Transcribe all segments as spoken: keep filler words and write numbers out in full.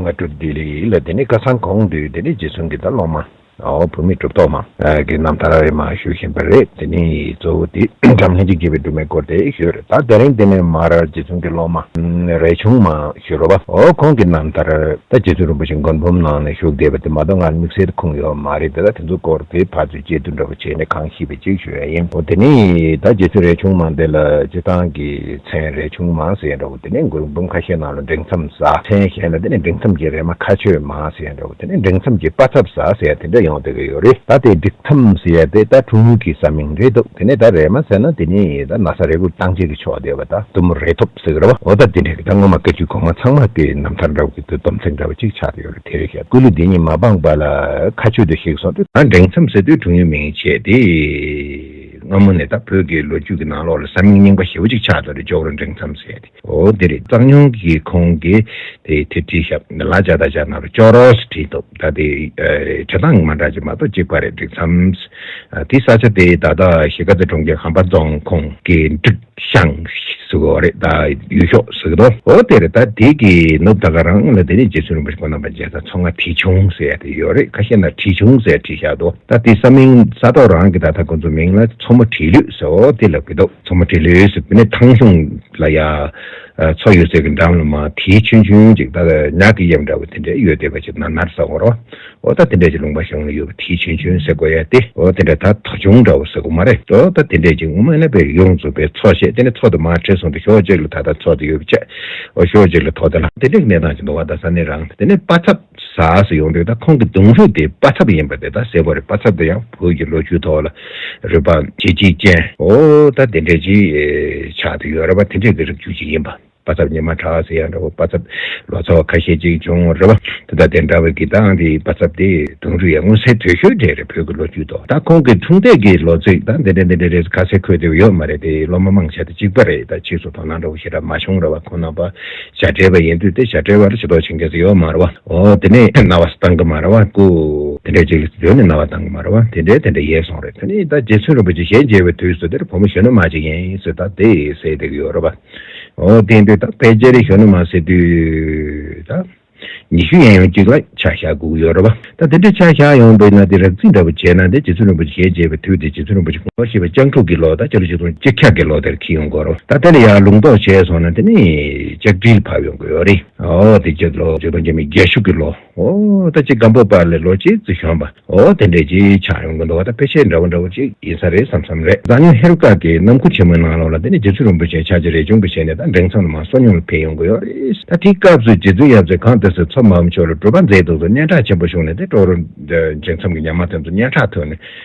སྔ་དྲོ་བདེ་ལེགས་ལ། དེ་ནས་ཁ་སང་གོང་དུ་དེ་ནས་རྗེ་བཙུན་གྱི་ད་སློབ་མ། ཨོ་བུད་མེད་གྲུབ་ཐོབ་མ་གི་རྣམ་ཐར་རེ་མ་ཞུ་བཞིན་པ་རེད། དེ་ནས་གཙོ་བོ་དེ་བྲམ་ལྷན་ཅིག་སྐྱེས་པའི་སྒྲོན་མེའི་སྐོར་དེ་ཞུས་རེད། ད་དེ་རིང་དེ་ནས་མར་རྗེ་བཙུན་གྱི་སློབ་མ་རས་ཆུང་མ་ཞུ་རོགས་པ། ཨོ་ཁོང་གི་རྣམ་ཐར་ད་རྗེ་བཙུན་རིན་པོ་ཆེ་མགོན་འབུམ་ནང་ནས་བཞུགས་བསྡད་པ་དེ་མ་གཏོགས་ང་དམིགས་བསལ་དུ་ཁུངས་ཡོད་མ་རེད། དེ་ད་དེ་ཚོ་སྐོར་དེ་ཕར་ཚུར་དཔྱད་བསྡུར་འདྲ་པོ་བྱས་ནས་གང་ཤེས་པ་ཅིག་ཞུ་ཡ་ཡིན། ཨོ་དེ་ནས་ད་རྗེ་བཙུན་རས་ཆུང་མ་འདི་ལ་སྤྱིར་བཏང་གི་མཚན་རས་ཆུང་མ་ཟེར་ཡ་འདྲ་པོ། དེ་ནས་མགོན་འབུམ་ཁ་ཤས་ནང་ལ་འབྲིང་མཚམས་ཟེར། མཚན་གཞན་ལ་དེ་ནས་འབྲིང་མཚམས་ཀྱི་རས་མ་ཁ་ཆོད་མ་ཟེར་ཡ་འདྲ་པོ། དེ་ནས་འབྲིང་མཚམས་ཀྱི་དཔའ་ཚབ་ཟ་ཟེར་ཡ་དེ་འདྲ་ཡོང་བསྡད་ཀྱི་ཡོད་རེད། ད་དེ་འབྲིང་མཚམས་ཟེར་ཡ་དེ་ད་འཁྲུངས་ཡུལ་གྱི་ས་མིང་རེད་འདུག་དེ་ནས་ད་རས་མ་ཟེར་ན་དེ་ནི་ད་ན་བཟའ་རས་གུར་བཏང་བྱེད་ཀྱི་ཕྱོགས་བསྡད་པ། ད་དུམ་བུ་རས་ཐོབ་ཟེར་གི་རེད་བ། འོ་ད་དེ་འདྲ་གི་ད་སྔོན་མ་བཀའ་བརྒྱུད་གོང་མ་ཚང་མ་དེ་རྣམ་ཐར་འདྲ་པོ་གི་དུ་སྡོམ་ཚིག་འདྲ་པོ་ཅིག་ཆགས་བསྡད་ཡོད་རེད། དེ་རེད་ཤག་སྐུ་ལུས་འདི་ཉིད་མ་སྤངས་པ་ལ་ཁ་ཆོད་དུ་གཤེགས་སོང་དུས། ད་འབྲིང་མཚམས་ཟེར་དུས་འཁྲུངས་ཡུལ་མིང་བྱས་ཏེ། སྔ་མོ་ནས་ད་བོད་ཀྱི་ལོ་རྒྱུས་ཀྱི་ནང་ལོགས་ལ་ས་མིང་རྙིང་པ་ཞེ་པོ་ཅིག་ཆགས་འདུག་རེད། ཅོག་རོ་འབྲིང་མཚམས་ཟེར་ཏེ། འོ་དེ་རེད། གཙང་སྨྱོན་གྱིས་ཁོང་གིས་དེ་དེ་བྲིས་ཤག་ལ་ཇ་ད་ཇ་ན་རོ་ཅོག་རོ་ཟེར་བྲིས་འདུག་ད་དེ་ཨ་བྲིས་སྟངས་མ་འདྲ་ཅིག་མ་གཏོགས་གཅིག་པ་རེད། འབྲིང་མཚམས། ཨ་དེ་ས་ཆ་དེ་ད་ལྟ་གཞིས་ཀ་རྩེ་གྲོང་ཁྱེར་གམ་པ་རྫོང་ཁོངས་ཀྱི་འབྲི་ཤང་ཟེར་གོ་རེད། ད་ཡུལ་ཤོག་ཟེར་གི་འདུག་འོ་དེ་རེད། ད་དེ་གི་ནུབ་ད་ག་རང་ལ་དེ་ནས་རྗེ་བཙུན་རིན་པོ་ཆེ་ཁོང་རྣམ་པ་མཇལ་ས་མཚོ་སྔ་བྲིས་ཆུང་ཟེར་ཡ་དེ་ཡོད་རེད། ཁ་ཤས་ན་བྲིས་ཆུང་ཟེར་བྲིས་བཞག་འདུག་ད་དེ་ས་མིང་ས་ཐོག་རང་གི་ད་ལྟ་ཁོང་ཚོ་མིང་ལ་མཚོ་མོ་བྲིས་ལུས་ཟེར། འོ་དེ་ལབ་ཀྱི་འདུག་མཚོ་མོ་བྲིས་ལུས་ཟེར་དེ་ནས་ཐང་གཞུང་ལ་ཡ་མཚོ་ཡོད་སའི་གི་འགྲམ་ལ་མ་བྲིས་ཆུང་ཆུང་ཅིག་ད་ཉག་གི་གཡབ་འདྲ་བོ་དེ་འདྲ་ཡོད་བསྡད་པ་ཅིག་ན་ནར་ཟེར་གོ་རོ། འོ་ད་དེ་འདྲས་ཀྱི་ལུང་པ་གཞུང་ལ་ཡོད་པ་བྲིས་ཆུང་ཆུང་ཟེར་དགོས་ཡ་དེ། འོ་དེ་འདྲས་ད་ཐོ་ཆུང་འདྲ་བོ་ཟེར་དགོས་མ་རེད། འོ་ད་དེ་འདྲས་ཀྱི་ངོ་མ་ནི་པའི་ཡོངས་རྫོགས་པའི་མཚོ་བྱས། དེ་ནས་མཚོ་དེ་མར་བྲིས་སོང་དུས་ཕྱོགས་གཅིག་ལ་ད་ལྟ་མཚོ་དེ་ཡོད་པ་བྱས། འོ་ཕྱོགས་གཅིག་ལ་ཐོ་དེ་ལ་དེ་འདྲས་ཀྱི་གནས་སྟངས་ཀྱི་འདུག་བ། ད་ས་གནས་རང་དེ་ནས་དཔའ་ཚབ་ཟ་ཟེར་ཡོང་དུས་ད་ཁོང་གི་གདུང་རུས་དེ་དཔའ་ཚབ་ཡིན་པ་དེ་ད་གསལ་པོ་རེད། དཔའ་ཚབ་དེ་ཡང་བོད་ཀྱི་ལོ་རྒྱུས་ཐོག་ལ་རུས་པ་ཇེ་གཅིག་ཅན། འོ་ད་དེ་འདྲས་ཅིག་ཆགས་དུ་ཡོད་རེད་བ། དེ་འདྲས་ཀྱི་རིགས་རྒྱུད་ཅིག་ཡིན་པ། དཔའ་ཚབ་ཉི་མ་གྲགས་ཟེར་ཡ་འདྲ་བོ། དཔའ་ཚབ་ལོ་ཙཱ་བ་ཁ་ཤས་ཅིག་བྱུང་རེད་བ། དེ་དང་དེ་འདྲ་བའི་གི་ད་འདི་དཔའ་ཚབ་དེ་གདུང་རུས་ཡང་མངོན་གསལ་དོད་ཤོས་འདྲ་རེད། བོད་ཀྱི་ལོ་རྒྱུས་ཐོག་ད་ཁོང་གི་འཁྲུངས་འདས་ཀྱི་ལོ་ཚིགས་ད་འདི་འདྲ་འདི་འདྲ་རེད་ཁ་གསལ་འཁོད་དེ་ཡོད་མ་རེད། དེ་སློབ་མ་མང་ཆེ་དེ་གཅིག་པ་རེད། ད་ཕྱིས་སུ་དོ་སྣང་འདྲ་བོ་ཞེ་དྲག་མ་བྱུང་རེད་བ། ཁོང་རྣམ་པ་བྱ་བྲལ་བ་ཡིན་དུས་དེ་བྱ་བྲལ་བ་རེད། ཕྱི་ཐོག་ཕྱིན་མཁན་ཟེར་ཡོད་མ་རེད་བ། འོ་དེ་ནས་སྣང་བ་བཏང་གི་མ་རེད་བ། སྐུ་དེ་འདྲ་ཅིག་ཡོད་ནས་སྣང་བ་བཏང་གི་མ་རེད་བ། དེ་འདྲ་དེ་འདྲ་ཡལ་སོང་རེད། དེ་ནས་ད་རྗེ་བཙུན་རིན་པོ་ཆེ་ཞལ་མཇལ་བའི་དུས་སུ་དེར་བུ་མོ་གཞོན་ནུ་མ་ཅིག་ཡིན་ཟེར་ད་དེ་ཟེར་བསྡད་ཀྱི་ཡོད་རེད་བ། འོ་དེ་འདྲ་ད་དཔེ་ཆ་རེ་གཞོན་ནུ་མ་ཟེར་དུས་ད་ཉི་ཤུ་ཡན་ཡོང་གཅིག་ལ་ཆ་བཞག་དགོས་ཀྱི་ཡོད་རེད་བ། ད་དེ་འདྲ་ཆ་བཞག་ཡོང་བས་ན་དེ་རགས་རྩིས་འདྲ་པོ་བྱས་ན་དེ་རྗེ་བཙུན་རིན་པོ་ཆེ་ཞལ་མཇལ་བའི་དུས་དེ་རྗེ་བཙུན་རིན་པོ་ཆེ་ངོ་ཤེས་པའི་སྤྱང་ཕྲུག་གི་ལོ་ད་ཆ་ལུ་ཆིག་སྟོང་གཅིག་བརྒྱ་གི་ལོ་དེར་འཁེལ་ཡོང་གི་རེད། ད་དེ་ལ་ཡང་ལུང་རྟོགས་བྱས་སོང་ན་དེ་ནི་ལྕགས་སྤྲེལ་བབས་ཡོང་གི་ཡོད་རེད། འོ་དེ་རྗེ་ལོ་རྗེ་བཙུན་འཇིགས་མེད་རྒྱལ་ཤུག་གི་ལོ། འོ་ད་ཅིག་སྒམ་པོ་པ་ལས་ལོ་གཅིག་ཙམ་གཞོན་པ། འོ་དེ་འདྲས་ཅིག་ཆགས་ཡོང་གི་འདུག་བ། ད་དཔེ་ཆ་འདྲ་བོ་འདྲ་བོ་ཅིག་ཡིན་ས་རེད་བསམ་བསམ་རེད། གཙང་སྨྱོན་ཧེ་རུ་ཀ་གི་ནམ་ཁུ་ཆེན་མོའི་ནང་ལོགས་ལ་དེ་ནས་རྗེ་བཙུན་རིན་པོ་ཆེ་ཕྱག་རྗེས་རས་ཆུང་གི་ཞལ་ནས་ད་འབྲིང་མཚམས་ལ་མར་བསོད་སྙོམས་ལ་ཕེབས་ཡོང་གི་ཡོད་རེད། ད་དེའི་སྐབས་སུ་རྗེ་བཙུན་ཡབ་སྲས་གང་དེ་སུ་མཚོ་མ་འབུམ་ཕྱོགས་ལ་སྒྲུབ་པ་མཛད་འདུག་ཚོ་སྙན་གྲགས་ཆེན་པོ་བྱུང་ནས་དེ་ཀྲོ་རོ་འབྲིང་མཚམས་ཀྱི་ཉ་མ་དེ་ཚོ་སྙན་གྲགས་ཐོས་ནས་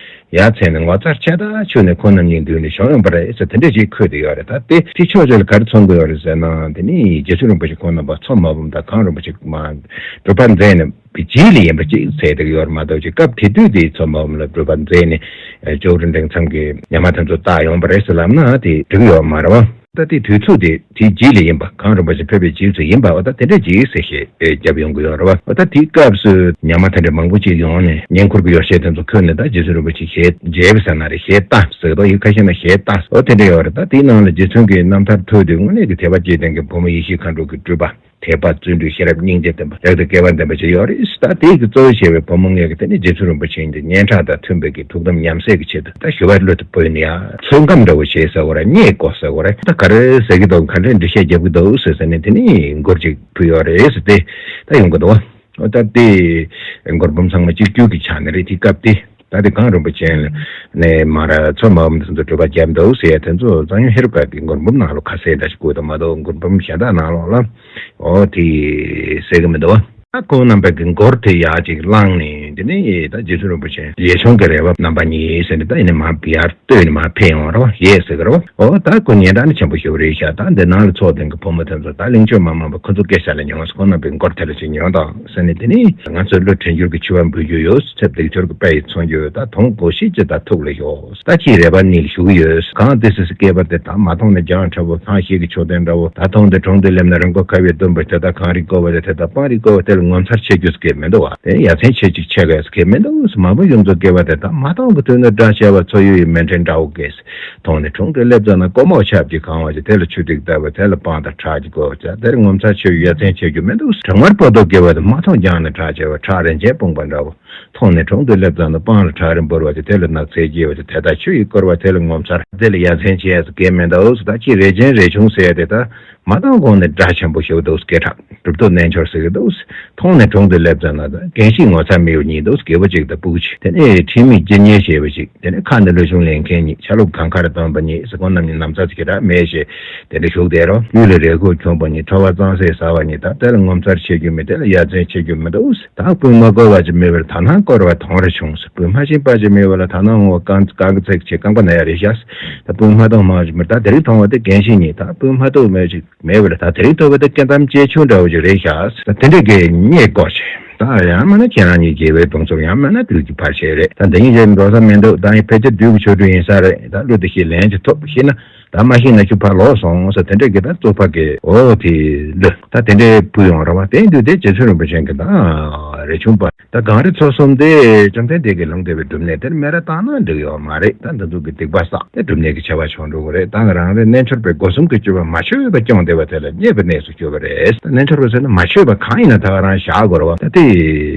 ཡར་འཚོལ་ནས་ངོ་མཚར་ཆེ། ད་ཁྱོད་ནི་ཁོང་རྣམ་གཉིས་མདུན་ནས་བྱོན་ཡོང་པ་རེད་ཟེར་དེ་འདྲས་ཅིག་འཁོད་དེ་ཡོད་རེད། ད་དེ་དེ་ཕྱོགས་ཕྱོགས་ལ་ག་རེ་མཚོན་གི་ཡོད་རེད་ཟེར་ན་དེ་ནི་རྗེ་བཙུན་རིན་པོ་ཆེ་ཁོང་རྣམ་པ་མཚོ་མ་འབུམ་དང་གངས་རིན་པོ་ཆེ་མར་སྒྲུབ་པ་མཛད་ནས། པའི་རྗེས་ལ་ཡིན་པ་ཅིག་ཟེར་བསྡད་ཀྱི་ཡོད་རེད་མ་གཏོགས་ཅིག་སྐབས་དེ་དུས་དེའི་མཚོ་མ་འབུམ་ལ་སྒྲུབ་པ་མཛད་ནས་ཨེ་ཇོ་རུ་འབྲིང་མཚམས་ཀྱི་ཉ་མ་དེ་ཚོ་བཏགས་ཡོང་པ་རེད་ཟེར་ལབ་ན་དེ་འགྲིག་གི་ཡོད་མ་རེད་བ། ད་དེ་དུས་ཚོད་དེ་དེའི་རྗེས་ལ་ཡིན་པ་གངས་རིན་པོ་ཆེ་ཕེབས་པའི་རྗེས་སུ་ཡིན་པ་འོ་ད་དེ་འདྲ་ཅིག་ཟེར་བཤད་ཨེ་རྒྱབ་ཡོང་གི་ཡོད་རེད་བ། འོ་ད་དེའི་སྐབས་སུ་ཉ་མ་དེ་འདྲ་མང་པོ་ཅིག་ཡོང་ནས་བསྙེན་བཀུར་གྱི་ཡོ་བྱད་དེ་ཚོ་ཁྱེར་ནས་ད་རྗེ་བཙུན་རིན་པོ་ཆེ་ཞལ་མཇལ་བ་ཟེར་ན་རེད། ཞལ་ལྟ་ཟེར་དོ་ཡིན་ཁ་ཤས་ན་ཞལ་ལྟ་འོ་དེ་འདྲ་ཡོད་རེད། ད་དེའི་ནང་ལ་རྗེ་བཙུན་གྱི་རྣམ་ཐར་ཐོས་དུས་དངོས་གནས་ཀྱི་དད་པ་བསྐྱེད་ལྡན་གྱི་བུ་མོ་ཡེ་ཤེས་མཁའ་འགྲོ་གི་སྤྲུལ་པ། དད་པ་བརྩོན་འགྲུས་ཤེས་རབ་སྙིང་རྗེ་ལྡན་པ་རབ་ཏུ་དགེ་བ་ལྡན་པ་ཅིག་ཡོད་རེད། ད་དེའི་གི་གཙོ་བོ་བྱས་པའི་བུ་མོ་ལྔས་ཀྱི་དེ་ནི་རྗེ་བཙུན་རིན་པོ་ཆེ་ཡིན་ཏེ་སྙན་གྲགས་དང་མཐུན་པའི་གི་ཐུགས་དམ་ཉམས་སད་ཀྱི་ཆེད་དུ་ད་ཞུ་བ་གླུ་དེ་ཕུལ་ནས་ཡང་ཚོད་བགམ་འདྲ་བོ་བྱས་ཟེར་བ་རེད། བརྙས་བཀོ་ཟེར་བ་རེད། ད་ག་རེ་ཟེར་གི་འདུག་ག་འདྲའི་འགྲེལ་བཤད་རྒྱབ་གི་འདུག་ཟེར་ཟེར་ནས་དེ་ནི་མགུར་ཅིག་ཕུལ་ཡོད་རེད་ཟེར་ཏེ་ད་ཡོང་གི་འདུག་བ། ད་དེ་མགུར་འབུམ་ཚང་མ་གཅིག་གྱུར་གྱི་ཆ་ནས་རེད། དེ་སྐབས་དེ། ད་དེ་གངས་རིན་པོ་ཆེ་ནས་མར་མཚོ་མ་འབུམ་དེ་ཚོ་སྒྲུབ་པ་བརྒྱབ་འདུག་ཟེར་ཡ་དེ་ཚོ་གཙང་སྨྱོན་ཧེ་རུ་ཀ་གི་མགུར་འབུམ་ནང་ལ་ཁ་གསལ་འདྲ་ཞིག་བཀོད་འདུག་མ་གཏོགས་མགུར་འབུམ་གཞན་དག་ནང་ལོགས་ལ་འོ་དེ་གསལ་གི་མི་འདུག་བ། ད་ཁོང་རྣམ་པ་གི་མགུར་དེ་ཡག་ཅིག་བླངས་ནས་དེ་ནས་ད་རྗེ་བཙུན་རིན་པོ་ཆེ་ལས་ཆུང་གི་རས་པ་རྣམ་པ་གཉིས་ཟེར་ནས་ད་ཡིན་ནས་མར་བི་ཨར་ལྟོས་ནས་མར་ཕེབས་ཡོང་བ་རེད་བ། ཡས་ཟེར་གི་རེད་བ། འོ་ད་ཁོ་སྙན་གྲགས་ནི་ཆེན་པོ་ཞེ་པོ་རེད་ཤག་ད་འདི་ནང་ལ་ཚོགས་སྡེ་གི་བུ་མོ་དེ་ཚོ་ད་གླིང་ཆེན་མ་མང་པོ་ཁོ་ཚོ་སྐད་ཆ་ལ་ཉོན་སོང་། ཁོང་རྣམ་པའི་མགུར་དེ་ལ་ཅིག་ཉོན་དང་ཟེར་ནས་དེ་ནི་ང་ཚོའི་བློ་དྲན་འགྱུར་གྱི་འཆི་བ་འབུལ་རྒྱུ་ཡོད། ཚེ་འདིར་འབྱོར་གྱི་དཔལ་ཡིས་མཚོན་རྒྱུ་ཡོད། ད་དོན་གོ་ཤེས་ཅི་ད་ཐུགས་ལ་ཞོག་ད་ཁྱེད་རས་པ་གཉིས་ལ་ཞུ་གི་ཡོད། གང་དེ་སྲིད་སྐྱེས་པ་དེ་དང་མ་མཐོང་ན་རྒྱང་འཕྲད་པོ། ལྷང་ཞིག་གི་མཆོད་རྟེན་འདྲ་བོ། ད་མཐོང་དེ་དྲུང་དུ་སླེབས་ན་རི་མགོ་ཁ་བའི་སྡོམ་པ་དེ་དག་གངས་རིའི་བསྐོར་བ་དེ་དེ་དག་སྤང་རིའི་བསྐོར་བ་དེ་ལ་ངོ་མཚར་ཆེ་རྒྱུ་སྐད་མི་འདུག་བ། དེ་ཡ་མཚན་ཆེ་ཅིག་ཆེ། གས་ཁེ་མི་འདུག་མ་བུ་ཡུམ་ཚོ་སྐྱེ་བ་དེ་དག་མ་མཐོང་གི་དུས་ན་དགྲ་བྱེད་པ་ཚོ་ཡུལ་ཡི་མེ་འདྲེན་དགྲ་བོ་གས་མཐོང་ནས་དྲུང་དུ་སླེབས་ཙ་ན་ཀོ་མོག་ཆབ་ཀྱི་གང་བ་ཅིག་དེ་ལ་ཆུ་ཐིགས་བཏབ་པ་དེ་ལ་སྤང་དང་ཁྲག་གི་གོ་བྱ་དེར་ངོ་མཚར་ཆོས་ཡ་མཚན་ཆེ་རྒྱུ་མི་འདུག་བྲང་མར་པོ་ཏོ་སྐྱེ་བ་དེ་མ་མཐོང་རྒྱང་ནས་དགྲ་བྱེད་པ་ཁྲག་རིན་ཆེན་སྤུངས་པ་འདྲ་བོ། མཐོང་ནས་དྲུང་དུ་སླེབས་ཙམ་དུ་སྤང་ལ་བྲག་རི་འབུར་བ་དེ་དེ་ལ་ནགས་ཚལ་སྐྱེས་པ་དེ་དེ་དག་ཆུ་ཡིས་བསྐོར་བ་དེ་ལ་ངོ་མཚར་དེ་ལ་ཡ་མཚན་ཆེ་ཡ་སུ་སྐད་མེད་འདུག་སུ་ད་ཅི་རེ་ཆེན་རེ་ཆུང་ཟེར་ཡ་དེ་ད་མ་མཐོང་གོང་ནས་དགྲ་ཆེན་པོ་ཞིག་འདུག་སྐད་གྲགས་གྲུབ་ཐོབ་རྣལ་འབྱོར་ཟེར་གི་འདུག་མཐོང་ནས་དྲུང་དུ་སླེབས་ཙམ་ན་ད་རྒན་ཤིང་ངོ་ཚ་མིའུ་གཉིས་འདུག་རྒད་པོ་གཅིག་དང་སྤུ་གུ་གཅིག་དེ་ནས་ཁྲིམས་མེད་སྤྱི་གཉེར་བྱས་པ་གཅིག་དེ་ནས་ཁ་ནས་ལོ་ཆུང་ལེན་མཁན་གཉིས་ཆ་ལུགས་གང་ཁར་སྟོན་པ་གཉིས་སུ་ཁོང་རྣམ་གཉིས་ནམ་ཚ་ཚ་གི་ར་མེད་ཞེས་དེ་འདྲ་ཞུགས་བསྡད་རོགས་དབུས་ལ་རེ་སྐུལ་ཁྱོངས་པ་གཉིས་ཁྲོ་བ་གཙང་སེལ་ཟ་བ་གཉིས་ད་དེ་ལ་ངོ་མཚར་ཆེ་རྒྱུ་མེད་དེ་ལ་ཡ་མཚན་ཆེ་རྒྱུ་མི་འདུག་ད་སྤུན་མ་བསྐོར་བ་ཅིག་མེད་པར་ད་ནང་བསྐོར་བ་དོང་རེ་བྱུང་ཟེར། སྤུན་མ་ཤེས་པ་ཅིག་མེད་པ་ལ་ད་ནང་འོ་རྐང་རྐང་གི་ཚེག་ཆེ་རྐང་པ་ན་ཡ་རེད་ཤག་ད་སྤུན་མ་གཏོགས་མང་ཅིག་མེད་ད་དེ་རིང་མཐོང་བ་དེ་རྒན་ཤིང་གཉིས་ད་སྤུན་མ་གཏོགས་མེད་ཅིག་མེད་པ་ལ་ད་དེ་རིང་ཐོབ་པ་དེ་སྐད་གཏམ་གཅེས་ཆུང་འདྲ་བོ་ཅིག་རེད་ཤག་ད་དེ་འདྲས་ཀྱི་རྙེད་དགོས་ཆེ་ད་ཡང་མིན་ན་ཁྱེད་རང་གཉིས་དགེ་བའི་དུང་ཚོར་ཡང་མིན་ན་དུས་ཀྱི་ཕར་ཆེ་རེད། ད་འདི་གཉིས་ཀྱི་འགྲོ་ས་མི་འདུག་ད་ཡིན་ཕལ་ཆེར་དུས་ཀྱི་ཆོ་འཕྲུལ་ཡིན་ས་རེད། ད་གླུ་དེ་ཤེས་ལན་ཅིག་ཐོབ་ཤེས་ན། ད་མ་ཤེས་ན་ཁྱོད་ཕར་ལོག་སོང་ཟེར་དེ་འདྲས་ཀྱི་ད་གཙུག་ཕག་གི་འོ་དེ་ལོས་ད་དེ་འདྲས་ཕུལ་ཡོང་ར་བ། དེ་དུས་དེ་རྗེ་བཙུན་རིན་པོ་ཆེ་གི་ད་རས་ཆུང་པ་ད་གངས་རི་མཚོ་གསུམ་དེ་བཅོམ་ལྡན་འདས་ཀྱི་ལུང་བསྟན་པའི་སྒྲུབ་གནས་དེར་སྨད་ར་བཏང་ན་འགྲིག་ཡོད་མ་རེད། ད་འདི་ཚོ་གི་སྡིག་པ་བསགས་ཏེ་སྒྲུབ་གནས་ཀྱི་ཆེ་བ་ཆུང་འགྲོ་གི་རེད། ད་ང་རང་རེ་རྣལ་འབྱོར་པའི་སྒོ་གསུམ་གྱི་སྤྱོད་པ་མ་ཆོད་པ་སྐྱོང་བསྡད་པ་དེ་ལ་བརྙས་པའི་གནས་སུ་གྱུར་པ་རེད། ད་རྣལ་འབྱོར་པ་ཟེར་ན་མ་ཆོད་པ་གང་ཡིན་ན་ད་ག་རང་བཞག་དགོས་ར་བ། ད་དེ་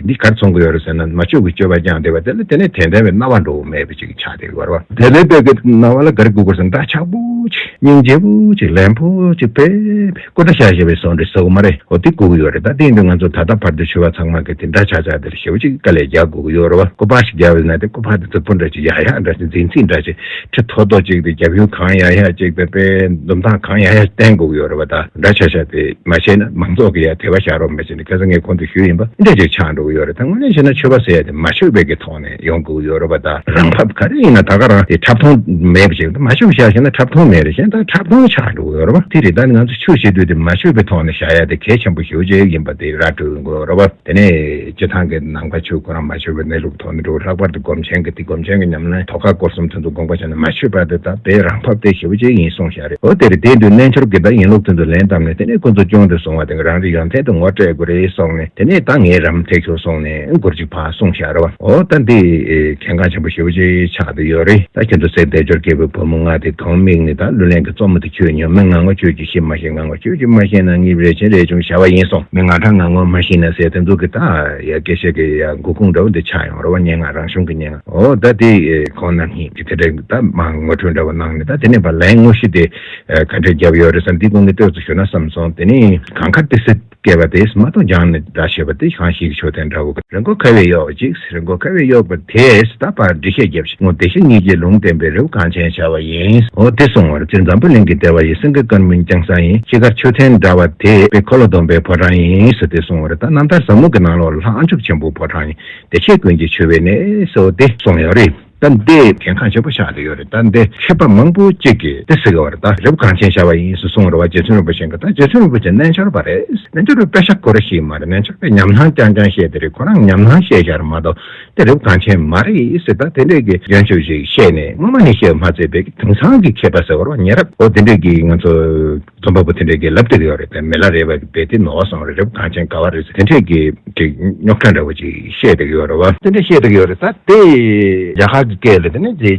འདི་གར་མཚོན་གི་ཡོད་རེད་ཟེར་ན་མ་ཆོད་པའི་སྤྱོད་པ་སྐྱོང་བསྡད་པ་དེ་ལ་དེ་ནས་དྲན་ལྡན་པའི་སྣང་བ་འགྲོ་མེད་པ་ཅིག་ཆགས་བསྡད་ཡོད་རེད་བ། དེ་ལས་དཔེ་གི་སྣང་བ་ལ་ག་རེ་དགོས་དགོས་ཟེར་ན་འདྲ་ཆགས་པོ་ཅིག་སྙིང་རྗེ་པོ་ཅིག་ལན་པོ་ཅིག་དཔེ་དཔེ་སྐུ་འདྲ་ཤ་ཞེས་པའི་བཟོ་འདྲ་ཟེར་བ་མ་རེད། འོ་དེ་དགོས་ཀྱི་ཡོད་རེད། ད་དེ་ཡིན་དུས་ང་ཚོ་ད་ལྟ་བར་དུ་ཞུ་བ་ཚང་མ་གི་དེ་འདྲ་ཆགས་ཆགས་དེར་ཞེ་པོ་ཅིག་དཀའ་ལས་རྒྱག་དགོས་ཀྱི་ཡོད་རེད་བ། སྐུ་པར་ཞིག་རྒྱག་པ་ཡིན་ན་དེ་སྐུ་པར་དེ་རྫིག་པོ་འདྲ་ཅིག་ཡག་ཡག་འདྲ་ཅིག་འཛིན་ཚིག་འདྲ་ཅིག་ཁྲི་མཐོ་མཐོ་ཅིག་དེ་རྒྱབ་ཡོལ་གང་ཡག་ཡག་ཅིག་དེ་དཔེ་འཛུམ་མདངས་གང་ཡག་ཡག་བསྟན་དགོས་ཀྱི་ཡོད་རེད་བ། ད་འདྲ་ཆགས་ཆགས་དེ་མ་བྱས་ན་མང་ཚོགས་ཀྱི་ཡ་དད་པ་བཞག་རོགས་མེད་ཅེས་ནས་ཁ་སང་ངས་གོང་དུ་ཞུས་ཡིན་པ་འདྲ་ཅིག་ཆགས་འགྲོ་གི་ཡོད་རེད། ད་དངོས་གནས་བྱས་ན་ཆོས་པ་ཟེར་ཡ་དེ་མ་ཆོས་པའི་གི་ཐོག་ནས་ཡོང་དགོས་ཀྱི་ཡོད་རེད་བ། ད་རང་ཕབ་ག་རེ་ཡིན་ན་ད་ག་རང་དེ་འཁྲབ་སྟོན་མེད་པ་ཞིག་མ་ཆོས་བཞག་བྱས་ན་འཁྲབ་སྟོན་མེད་རེད། གཞན་ད་འཁྲབ་སྟོན་ཆགས་འགྲོ་གི་ཡོད་རེད་བ། དེ་རེད། ད་ང་ཚོ་ཆོས་བྱེད་དུས་དེ་མ་ཆོས་པའི་ཐོག་ནས་བཞག་ཡ་དེ་གལ་ཆེན་པོ་ཞེ་པོ་ཅིག་ཡིན་པ་དེ་ར་སྤྲོད་དགོས་རེད་བ། དེ་ནས་སྤྱི་བཏང་གི་ནང་པ་ཆོས་ཁོ་རང་མ་ཆོས་པའི་གནས་ལུགས་ཐོག་ནས་འགྲོ། ལྷག་པར་དུ་སྒོམ་ཆེན་གྱི་དེ་སྒོམ་ཆེན་གྱི་ཉམས་ལེན་ཐོག་ཁ་སྐོར་གསུམ་དེ་ཚོ་དགོངས་པ་བཞེས་ན་མ་ཆོས་པ་དེ་ད་དཔེ་རང་ཕབ་དེ་ཞེ་པོ་ཅིག་ཡིན་གསུངས་བཞག་རེད། འོ་དེ་རེད། དེ་དུས་རྣལ་འབྱོར་གྱི་ད་ཡིན་ལུགས་དེ་ཚོ་ལན་བཏབ་ནས་དེ་ནས་ཁོ་ཚོ་སྐྱོན་དུ་སོང་བ་དེ་རང་རེ་ཡོན་ཏན་དུ་ངོ་སྤྲད་དགོས་རེད་གསུངས་ནས་དེ་ནས་ད་ངས་རམ་ཐེག་ཆོག་གསུངས་ནས་མགུར་ཅིག་ཕར་གསུངས་བཞག་རེད་བ། འོ་ད་འདི་གལ་འགངས་ཆེན་པོ་ཞེ་པོ་ཅིག་ཆགས་བསྡད་ཡོད་རེད། ད་ཁྱེད་ཚོ་སྲས་བདེ་སྦྱོར་རྒྱལ་པོའི་བུ་མོ་ལྔ་དེ་གང་དམིགས་ནས་ད་གླུ་ལེན་གྱི་རྩོམ་མོ་དེ་ཁྱོད་ཉོན་མོངས་ངང་ངོ་ཁྱོད་ཀྱིས་ཤེས་མ་ཤེས། ངང་ངོ་ཁྱོད་ཀྱིས་མ་ཤེས་ན་ངའི་རས་ཆེན་རས་ཆུང་བྱ་བ་ཡིན་གསུངས། མི་ང་ཁྲ་ང་ངོ་མ་ཤེས་ན་ཟེར་དེ་ཚོ་གི་ད་ཡ་སྐད་ཆ་གི་ཡ་མགོ་ཁུངས་འདྲ་བོ་འདི་ཆགས་ཡོང་རེད་བ། སྙན་ངག་རང་གཞུང་གི་སྙན་ངག་འོ་ད་དེ་ཁོང་རྣམ་གཉིས་ཀྱི་དེ་འདྲ་ད་མ་ངོ་སྤྲོད་འདྲ་བོ་གནང་ནས་ད་དེ་ནས་ཕར་ལན་དངོས་གཞི་དེ་ག་འདྲས་བརྒྱབ་ཡོད་རེད་བསམ། འདི་སྐོར་ནས་ཏོག་ཙམ་ཞུ་ན་བསམ་སོང་། དེ་ནས་གངས་དཀར་ཏི་སེ་བསྐལ་པ་དེས་མ་གཏོགས་སྦྱངས་ནས་འདྲ་ཞེས་པ་དེ་གང་ཞིག་མཆོད་རྟེན་འདྲ་བོ། རི་མགོ་ཁ་བའི་གཡོག་ཅིག་རི་མགོ་ཁ་བའི་གཡོག་པ་དེས་ད་ཕར་འགྲེལ་བཤད་བརྒྱབ་ཤིང་ངོ་བདེ་གཤེགས་སྙིང་རྗེའི་ལུང་བསྟན་པའི་རི་བོ་གངས་ཅན་བྱ་བ་ཡིན། འོ་དེ་གསུང་བར་སྤྱིར་འཛམ་བུ་གླིང་གི་བདེ་བ་ཡི་སེང་གེ་དཀར་མོའི་རྒྱང་ས་ཡིན། ཤེལ་དཀར་མཆོད་རྟེན་འདྲ་བ་དེ་དཔེ་འཁོར་ལོ་སྡོམ་པའི་ཕོ་བྲང་ཡིན་ཟེར་དེ་གསུང་བར་ད་རྣམ་ཐར་ཟབ་མོ་གི་ནང་ལོགས་ལ་ལྷ་ཨ་མཆོག་ཆེན་པོའི་ཕོ་བྲང་ཡིན། བདེ་གཤེགས་ཀུན་གྱི་མཆོད་པའི་གནས་སོ་དེ་གསུངས་ཡོད་རེད། ད་འདི་གལ་འགངས་ཆེན་པོ་ཆགས་བསྡད་ཡོད་རེད། ད་འདི་མཁས་པ་མང་པོ་གཅིག་གིས་འདི་ཟེར་གི་བ་རེད། ད་རི་བོ་གངས་ཅན་བྱ་བ་ཡིན་ཟེར་གསུངས་རེད་བ། རྗེ་བཙུན་རིན་པོ་ཆེ་གིས། ད་རྗེ་བཙུན་རིན་པོ་ཆེ་རྣལ་འབྱོར་པ་རེད། རྣལ་འབྱོར་པའི་དཔེ་ཆ་ཁོ་རང་ཤེས་མ་རེད། རྣལ་འབྱོར་པའི་ཉམས་སྣང་རྐྱང་རྐྱང་བཤད་དེ་རེད། ཁོ་རང་ཉམས་སྣང་བཤད་བཞག་རེད་མ་གཏོགས་དེ་རི་བོ་གངས་ཅན་མ་རེད་ཟེར། ད་དེ་འདྲས་ཀྱི་སྐྱོན་ཆོས་ཤིག་བཤད་ནས་སྔོན་མ་ནས་བཤད་མ་ཚད་པའི་དེང་སང་གི་མཁས་པ་ཟེར་བ་རེད་བ། ཉེ་རབས་འོ་དེ་འདྲས་ཀྱི་ང་ཚོ་རྩོམ་པ་པོ་དེ་འདྲས་ཀྱིས་ལབ་བསྡད་ཀྱི་ཡོད་རེད། དེ་མི་ལ་རས་པ་གིས་རྦད་དེ་ནོར་སོང་རེད། རི་བོ་གངས་ཅན་ག་བ་རེད་ཟེར་དེ་འདྲས་ཀྱི་ཅིག་རྙོག་དྲ་འདྲ་བོ་ཅིག་བཤད་བསྡད་ཀྱི་ཡོད་རེད་བ། དེ་འདྲ་བཤད་བསྡད་ཀྱི་ཡོད་རེད། ད་དེ་རྒྱ་གར་གྱི་སྐད་ལ་དེ་ནི་དེ་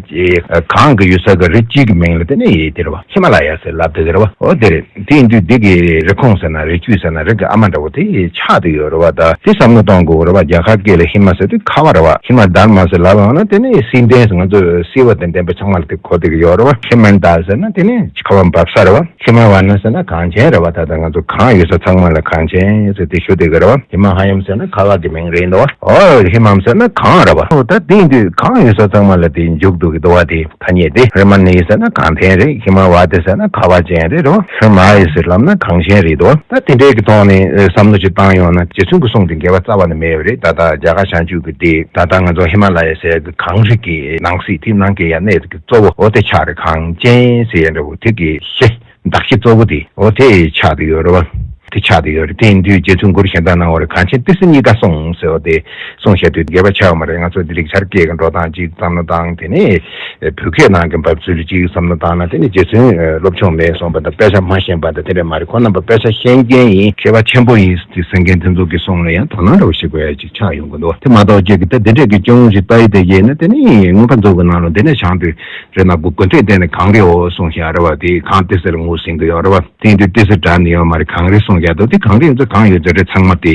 གངས་ཀྱི་ཡུལ་ས་གི་རི་གཅིག་གི་མིང་ལ་དེ་ནི་དེ་རེད་བ། ཧི་མ་ལ་ཡ་ཟེར་ལབ་བསྡད་ཀྱི་རེད་བ། འོ་དེ་རེད། དེ་ཡིན་དུས་འདི་གི་རི་ཁོང་ཟེར་ན་རི་རྒྱུད་ཟེར་ན་རི་གི་ཨ་མ་འདྲ་བོ་དེ་ཆགས་བསྡད་ཡོད་རེད་བ། ད་དེ་བསམ་བློ་གཏོང་དགོས་རེད་བ། རྒྱ་གར་སྐད་ལ་ཧི་མ་ཟེར་དུས་ཁ་བ་རེད་བ། ཧི་མ་དྷར་མ་ཟེར་ལབ་ཡོང་ན་དེ་ནི་བསིལ་ལྡན་ཟེར་ང་ཚོ་བསིལ་བ་དང་ལྡན་པ་ཚང་མ་ལ་དེ་གོ་བསྡད་ཀྱི་ཡོད་རེད་བ། ཧི་མན་ད་ཟེར་ན་དེ་ནི་ཁ་བ་འབབ་ས་རེད་བ། ཧི་མ་ཝ་ན་ཟེར་ན་གངས་ཅན་རེད་བ། ད་ལྟ་ང་ཚོ་གངས་ཡོད་ས་ཚང་མ་ལ་གངས་ཅན་ཟེར་དེ་ཞུ་བསྡད་ཀྱི་རེད་བ། ཧི་མ་ཧ་ཡམ་ཟེར་ན་ཁ་བ་གི་མིང་རེད་འདུག་བ། ཨོ་ཧི་མམ་ཟེར་ན་གངས་རེད་བ། ཨོ་ད་དེ་ཡིན་དུས་གངས་ཡོད་ས་ཚང་མ་ལ་དེ་འཇུག་འདུག་གི་འདུག་བ། དེ་ཐ་སྙད་དེ་རི་མ་ནི་ཟེར་ན་གངས་ལྡན་རེད། ཧི་མ་ཝ་དེ་ཟེར་ན་ཁ་བ་ཅན་རེད་རེད་བ། ཧི་མ་ཡ་ཟེར་ལབ་ན་གངས་ཅན་རེད་འདུག་བ། ད་དེ་འདྲའི་གི་ཐོག་ནས་བསམ་བློ་ཅིག་བཏང་ཡོང་ན་རྗེ་བཙུན་གྱི་གསུང་དེ་འགལ་བ་རྩ་བ་ནས་མེད་པ་རེད། ད་ལྟ་རྒྱ་གར་བྱང་ཆུབ་ཀྱི་སྡེ་ད་ལྟ་ང་ཚོ་ཧི་མ་ལ་ཡ་ཟེར་གི་གངས་རི་གི་ནང་གསེས་དེ་ནང་གི་ཡ་གནས་གཙོ་བོ་འོ་དེ་ཆགས་རེད། གངས་ཅན་ཟེར་ཡ་འདྲ་བོ་དེ་གི་གཞི་གདགས་གཞི་གཙོ་བོ་དེ་འོ་དེ་ཆགས་བསྡད་ཡོད་རེད་བ། དེ་ཆགས་བསྡད་ཡོད་རེད། དེ་ཡིན་དུས་རྗེ་བཙུན་གུ་རུ་གཞན་དག་གནང་བ་རེད། གངས་ཅན་ཏི་སེ་གཉིས་ཀ་སོང་ཟེར་བ་དེ་སོང་བཤད་དུས་འགལ་བ་ཆགས་ཡོད་མ་རེད། ང་ཚོ་འདི་ལེགས་སྦྱར་སྐད་ཀྱི་འགྲོ་སྟངས་གཅིག་བསམ་བློ་བཏང་དེ་ནས་བོད་སྐད་ནང་གི་འབབ་ཚུལ་གཅིག་བསམ་བློ་བཏང་ན། དེ་ནས་རྗེ་བཙུན་སློབ་སྦྱོང་མེད་སོང་བ་དང་དཔེ་ཆ་མ་ཤེས་པ་དང་དེ་འདྲ་མ་རེད། ཁོ་རྣམ་པ་དཔེ་ཆ་ཤེས་མཁན་ཡིན། མཁས་པ་ཆེན་པོ་ཡིན་ཟེར་མཁན་དེ་ཚོ་གི་གསུང་ལ་ཡང་དོ་སྣང་འདྲ་བོ་ཞིག་དགོས་ཡ་ཅིག་ཆགས་ཡོང་གི་འདུག་དེ་མ་གཏོགས་ཁྱེད་ཀྱི་ད་འདི་འདྲས་ཀྱི་སྐྱོན་ཞིག་ལྟ་ཡི་དེ་ཡིན་ན་དེ་ནི་མངོན་པ་མཛོད་ཀྱི་ནང་ལ་འདི་ནས་བྱང་དུས་རེད་ན་དགུ་དགུ་ཐེག་བསྟན་ནས་གངས་རི་འོ་གསུངས་ཤག་རེད་བ། དེ་གངས་ཏི་སེ་ལ་ངོས་ཟིན་གི་ཡོད་རེད་བ། དེ་ཡིན་དུས་ཏི་སེ་འདྲ་ནི་ཡོད་མ་རེད། གངས་རི་གསུངས་ཡག་འདུག་དེ་གངས་རི་ཡོད་ཚད་གངས་ཡོད་ཚད་རེད། ཚང་མ་དེ་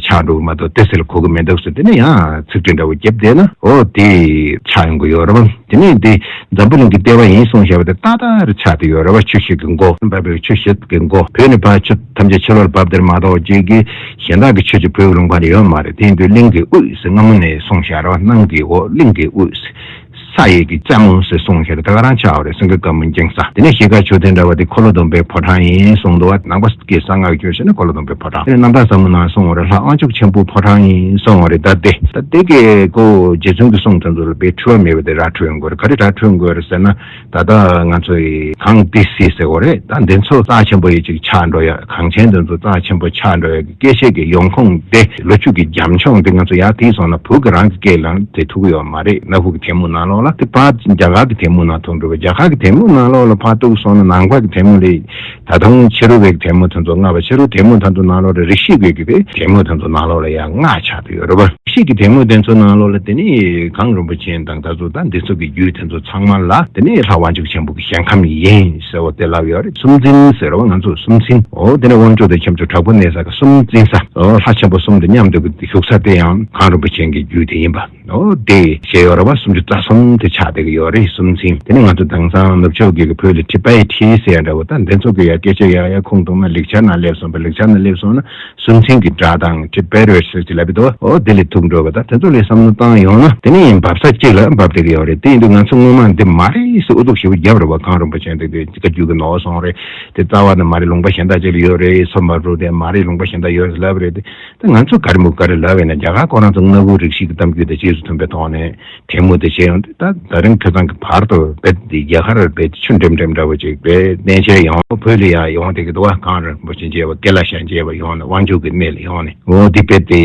ཆགས་འགྲོ་གི་མ་གཏོགས་ཏི་སེ་ལ་གོ་གི་མི་འདུག་ཟེར། དེ་ནས་ཡང་ཚིག་འབྲུ་འདྲ་བོ་བརྒྱབ་བསྡད་ན་འོ་དེ་ཆགས་ཡོང་གི་ཡོད་རེད་བ། དེ་ནས་དེ་འཛམ་བུ་གླིང་གི་ལྟེ་བ་ཡིན་གསུངས་བཞག་པ་དེ་ཏག་ཏག་རེད་ཆགས་བསྡད་ཡོད་རེད་བ། ཆུ་བཞི་གི་མགོ་འབབ་པའི་ཆུ་བཞི་གི་མགོ་བོད་ནས་ཕར་ཆུ་ཐམས་ཅད་ཕྱི་ལོགས་ལ་འབབ་དེར་མ་གཏོགས་རྗེས་ཀྱི་གཞན་དག་གི་ཆུ་ཅིག་བོད་ཀྱི་ལུང་པ་ནས་ཡོད་མ་རེད། དེ་ཡིན་དུས་གླིང་གི་དབུས་ཟེར་སྔ་མོ་ནས་གསུངས་བཞག་རེད་བ། གནམ་གྱི་འོག་གླིང་གི་དབུས་ས་ཡི་གི་རྩེ་མོ་ཟེར་གསུངས་བཞག་རེད། ད་ག་རང་ཆགས་པ་རེད། སེང་གེ་དཀར་མོ་འགྱིང་ས། དེ་ནས་གཞིས་ཀ་མཆོད་རྟེན་འདྲ་བ་དེ་འཁོར་ལོ་སྡོམ་པའི་ཕོ་བྲང་ཡིན་གསུངས་འདུག་བ། ནང་པ་གི་གསང་སྔགས་ཀྱི་ཆོས་བཤད་ན་འཁོར་ལོ་སྡོམ་པའི་ཕོ་བྲང་། དེ་ནས་རྣམ་ཐར་ཟབ་མོ་ནང་གསུངས་པ་རེད། ལྷ་དབང་ཕྱུག་ཆེན་པོའི་ཕོ་བྲང་ཡིན་གསུངས་པ་རེད། ད་དེ་ད་དེ་གའི་ཁོ་རྗེ་བཙུན་གྱི་གསུང་དེ་ཚོ་ལ་དཔེ་འཁྲུལ་བ་མེད་པ་དེ་ར་འཕྲོད་ཡོང་གི་རེད། ག་རེ་ར་འཕྲོད་ཡོང་གི་རེད་ཟེར་ན། ད་ལྟ་ང་ཚོ་ཡི་གངས་ཏི་སེ་ཟེར་བ་རེད། ད་འདི་ཚོ་རྩ་ཆེན་པོ་ཡི་ཅིག་ཆགས་འགྲོ་ཡ། གངས་ཆེན་འདི་ཚོ་རྩ་ཆེན་པོ་ཆགས་འགྲོ་ཡ་གི་སྐད་ཆ་གི་ཡོང་ཁུངས་དེ་ལོ་རྒྱུས་ཀྱི་རྒྱབ་ལྗོངས་དེ་ང་ཚོ་ཡར་དེད་སོང་ན་བོད་ཀྱི་རང་གི་སྐད་ལ་དེ་ཐུག་གི་ཡོད་མ་རེད། སྣ་ཁུག་གི་ཐལ་མོ་ནང་ལོགས་ལ་དེ་ཕར་རྒྱ་གར་གྱི་ཐལ་མོ་ནང་ཐུག་འགྲོ་བ། རྒྱ་གར་གྱི་ཐལ་མོ་ནང་ལོགས་ལ་ཕར་གཏུགས་སོང་ན་ནང་པ་གི་ཐལ་མོ་ལས་ད་དུང་ཕྱི་རོལ་པའི་ཐལ་མོ་དེ་ཚོ་སྔ་བ། ཕྱི་རོལ་ཐལ་མོ་དེ་ཚོ་ནང་ལོགས་ལ་རིགས་ཤིག་གི་གི་ཐལ་མོ་དེ་ཚོ་ནང་ལོགས་ལ་ཡང་སྔགས་ཆགས་ཏེ་ཡོད་རེད་བ། ཤིག་གི་ཐལ་མོ་དེ་ཚོ་ནང་ལོགས་ལ་དེ་ནི་གངས་རིན་པོ་ཆེ་དང་ད་ཚོ་ད་འདི་ཚོ་གི་རྒྱུད་དེ་ཚོ་ཚང་མ་ལ་དེ་ནི་ལྷ་དབང་ཕྱུག་ཆེན་པོ་གི་ཞིང་ཁམས་ཡིན་ཟེར་བ་དེ་ལབ་ཡོད་རེད། སུམ་རྩེན་ཟེར་བ་ང་ཚོ་སུམ་རྩེན། འོ་དེ་ནི་དབང་ཕྱུག་དང་ཁྱབ་འཇུག་དྲག་པོ་གནས་ས་གི་སུམ་རྩེན་ས། འོ་ལྷ་ཆེན་པོ་གསུམ་དང་མཉམ་དུ་བཞུགས་ས་དེ་ཡང་གངས་རིན་པོ་ཆེ་གི་རྒྱུད་དེ་ཡིན་པ། འོ་དེ་ཞེས་ཡོད་རེད་བ། སུམ་ཅུ་རྩ་གསུམ་དེ་ཆགས་བསྡད་ཀྱི་ཡོད་རེད། སུམ་རྩེན། དེ་ནི་ང་ཚོ་དེང་སང་ནུབ་ཕྱོགས་ཀྱི་བོད་ལ་ཊི་བེ་ཊི་ཟེར་ཡ་འདྲ་བོ་ད་འདི་ཚོ་གི་ཡ་སྐད་ཆ་ཡ་ཡ་ཁུངས་གཏུགས་ན་ལེགས་སྦྱར་ནང་སླེབས་སོང་བ། ལེགས་སྦྱར་ནང་སླེབས་སོང་ན། སུམ་རྩེན་གྱི་སྒྲ་དང་ཊི་བེ་ཊི་ཟེར་གྱི་ལབ་ཀྱི་འདུག་འོ་དེ་ལས་ཐུག་འགྲོ་བ་དང་དེ་ཚོ་ལས་བསམ་བློ་བཏང་ཡོང་ན་དེ་ནི་ཡིན་འབབ་ས་གཅིག་ལ་འབབ་བསྡད་ཀྱི་ཡོད་རེད། དེ་ཡིན་དུས་ང་ཚོ་སྔོན་མ་འདི་མ་རེད་ཟེར་ཨུ་ཚུགས་ཞེ་པོ་བརྒྱབ་རེད་བ། གངས་རིན་པོ་ཆེ་འདི་གི་བཀའ་བརྒྱུད་ཀྱི་ནོར་སོང་རེད། དེ་རྩ་བ་ནས་མ་རེད། ལུང་པ་གཞན་དག་ཅིག་ལ་ཡོད་རེད། སོ་མ་རུ་དེ་མ་རེད། ལུང་པ་གཞན་དག་ཡོད་རེད་ལབ་རེད། དེ་ང་ཚོ་ག་རེ་མོ་ག་རེ་ལབ་ཡིན་ན་རྒྱ་གར་ཁོ་རང་ཚོ་སྣ་བུག་རིགས་ཤིག་གི་གཏམ་རྒྱུད་དང་རྗེས་སུ་མཐུན་པའི་ཐོག་ནས། དེ་མོ་དེ་བྱས་ཡོང་དུས་ད་ད་རིང་ཁ་སང་གི་བར་དུ་རྦད་དེ་རྒྱ་གར་རྦད་དེ་ཆུ་འགྲིམ་འགྲིམ་འདྲ་བོ་ཅིག་རྦད་གནས་མཇལ་ཡོང་བོད་ལ་ཡང་ཡོང་བསྡད་ཀྱི་འདུག་བ། གངས་རིན་པོ་ཆེ་མཇལ་བ་དགེ་ལེགས་ཤར་མཇལ་བ་ཡོང་ནས་དབང་ཕྱུག་གི་གནས་ལ་ཡོང་ནས་འོ་དེ་རྦད་དེ་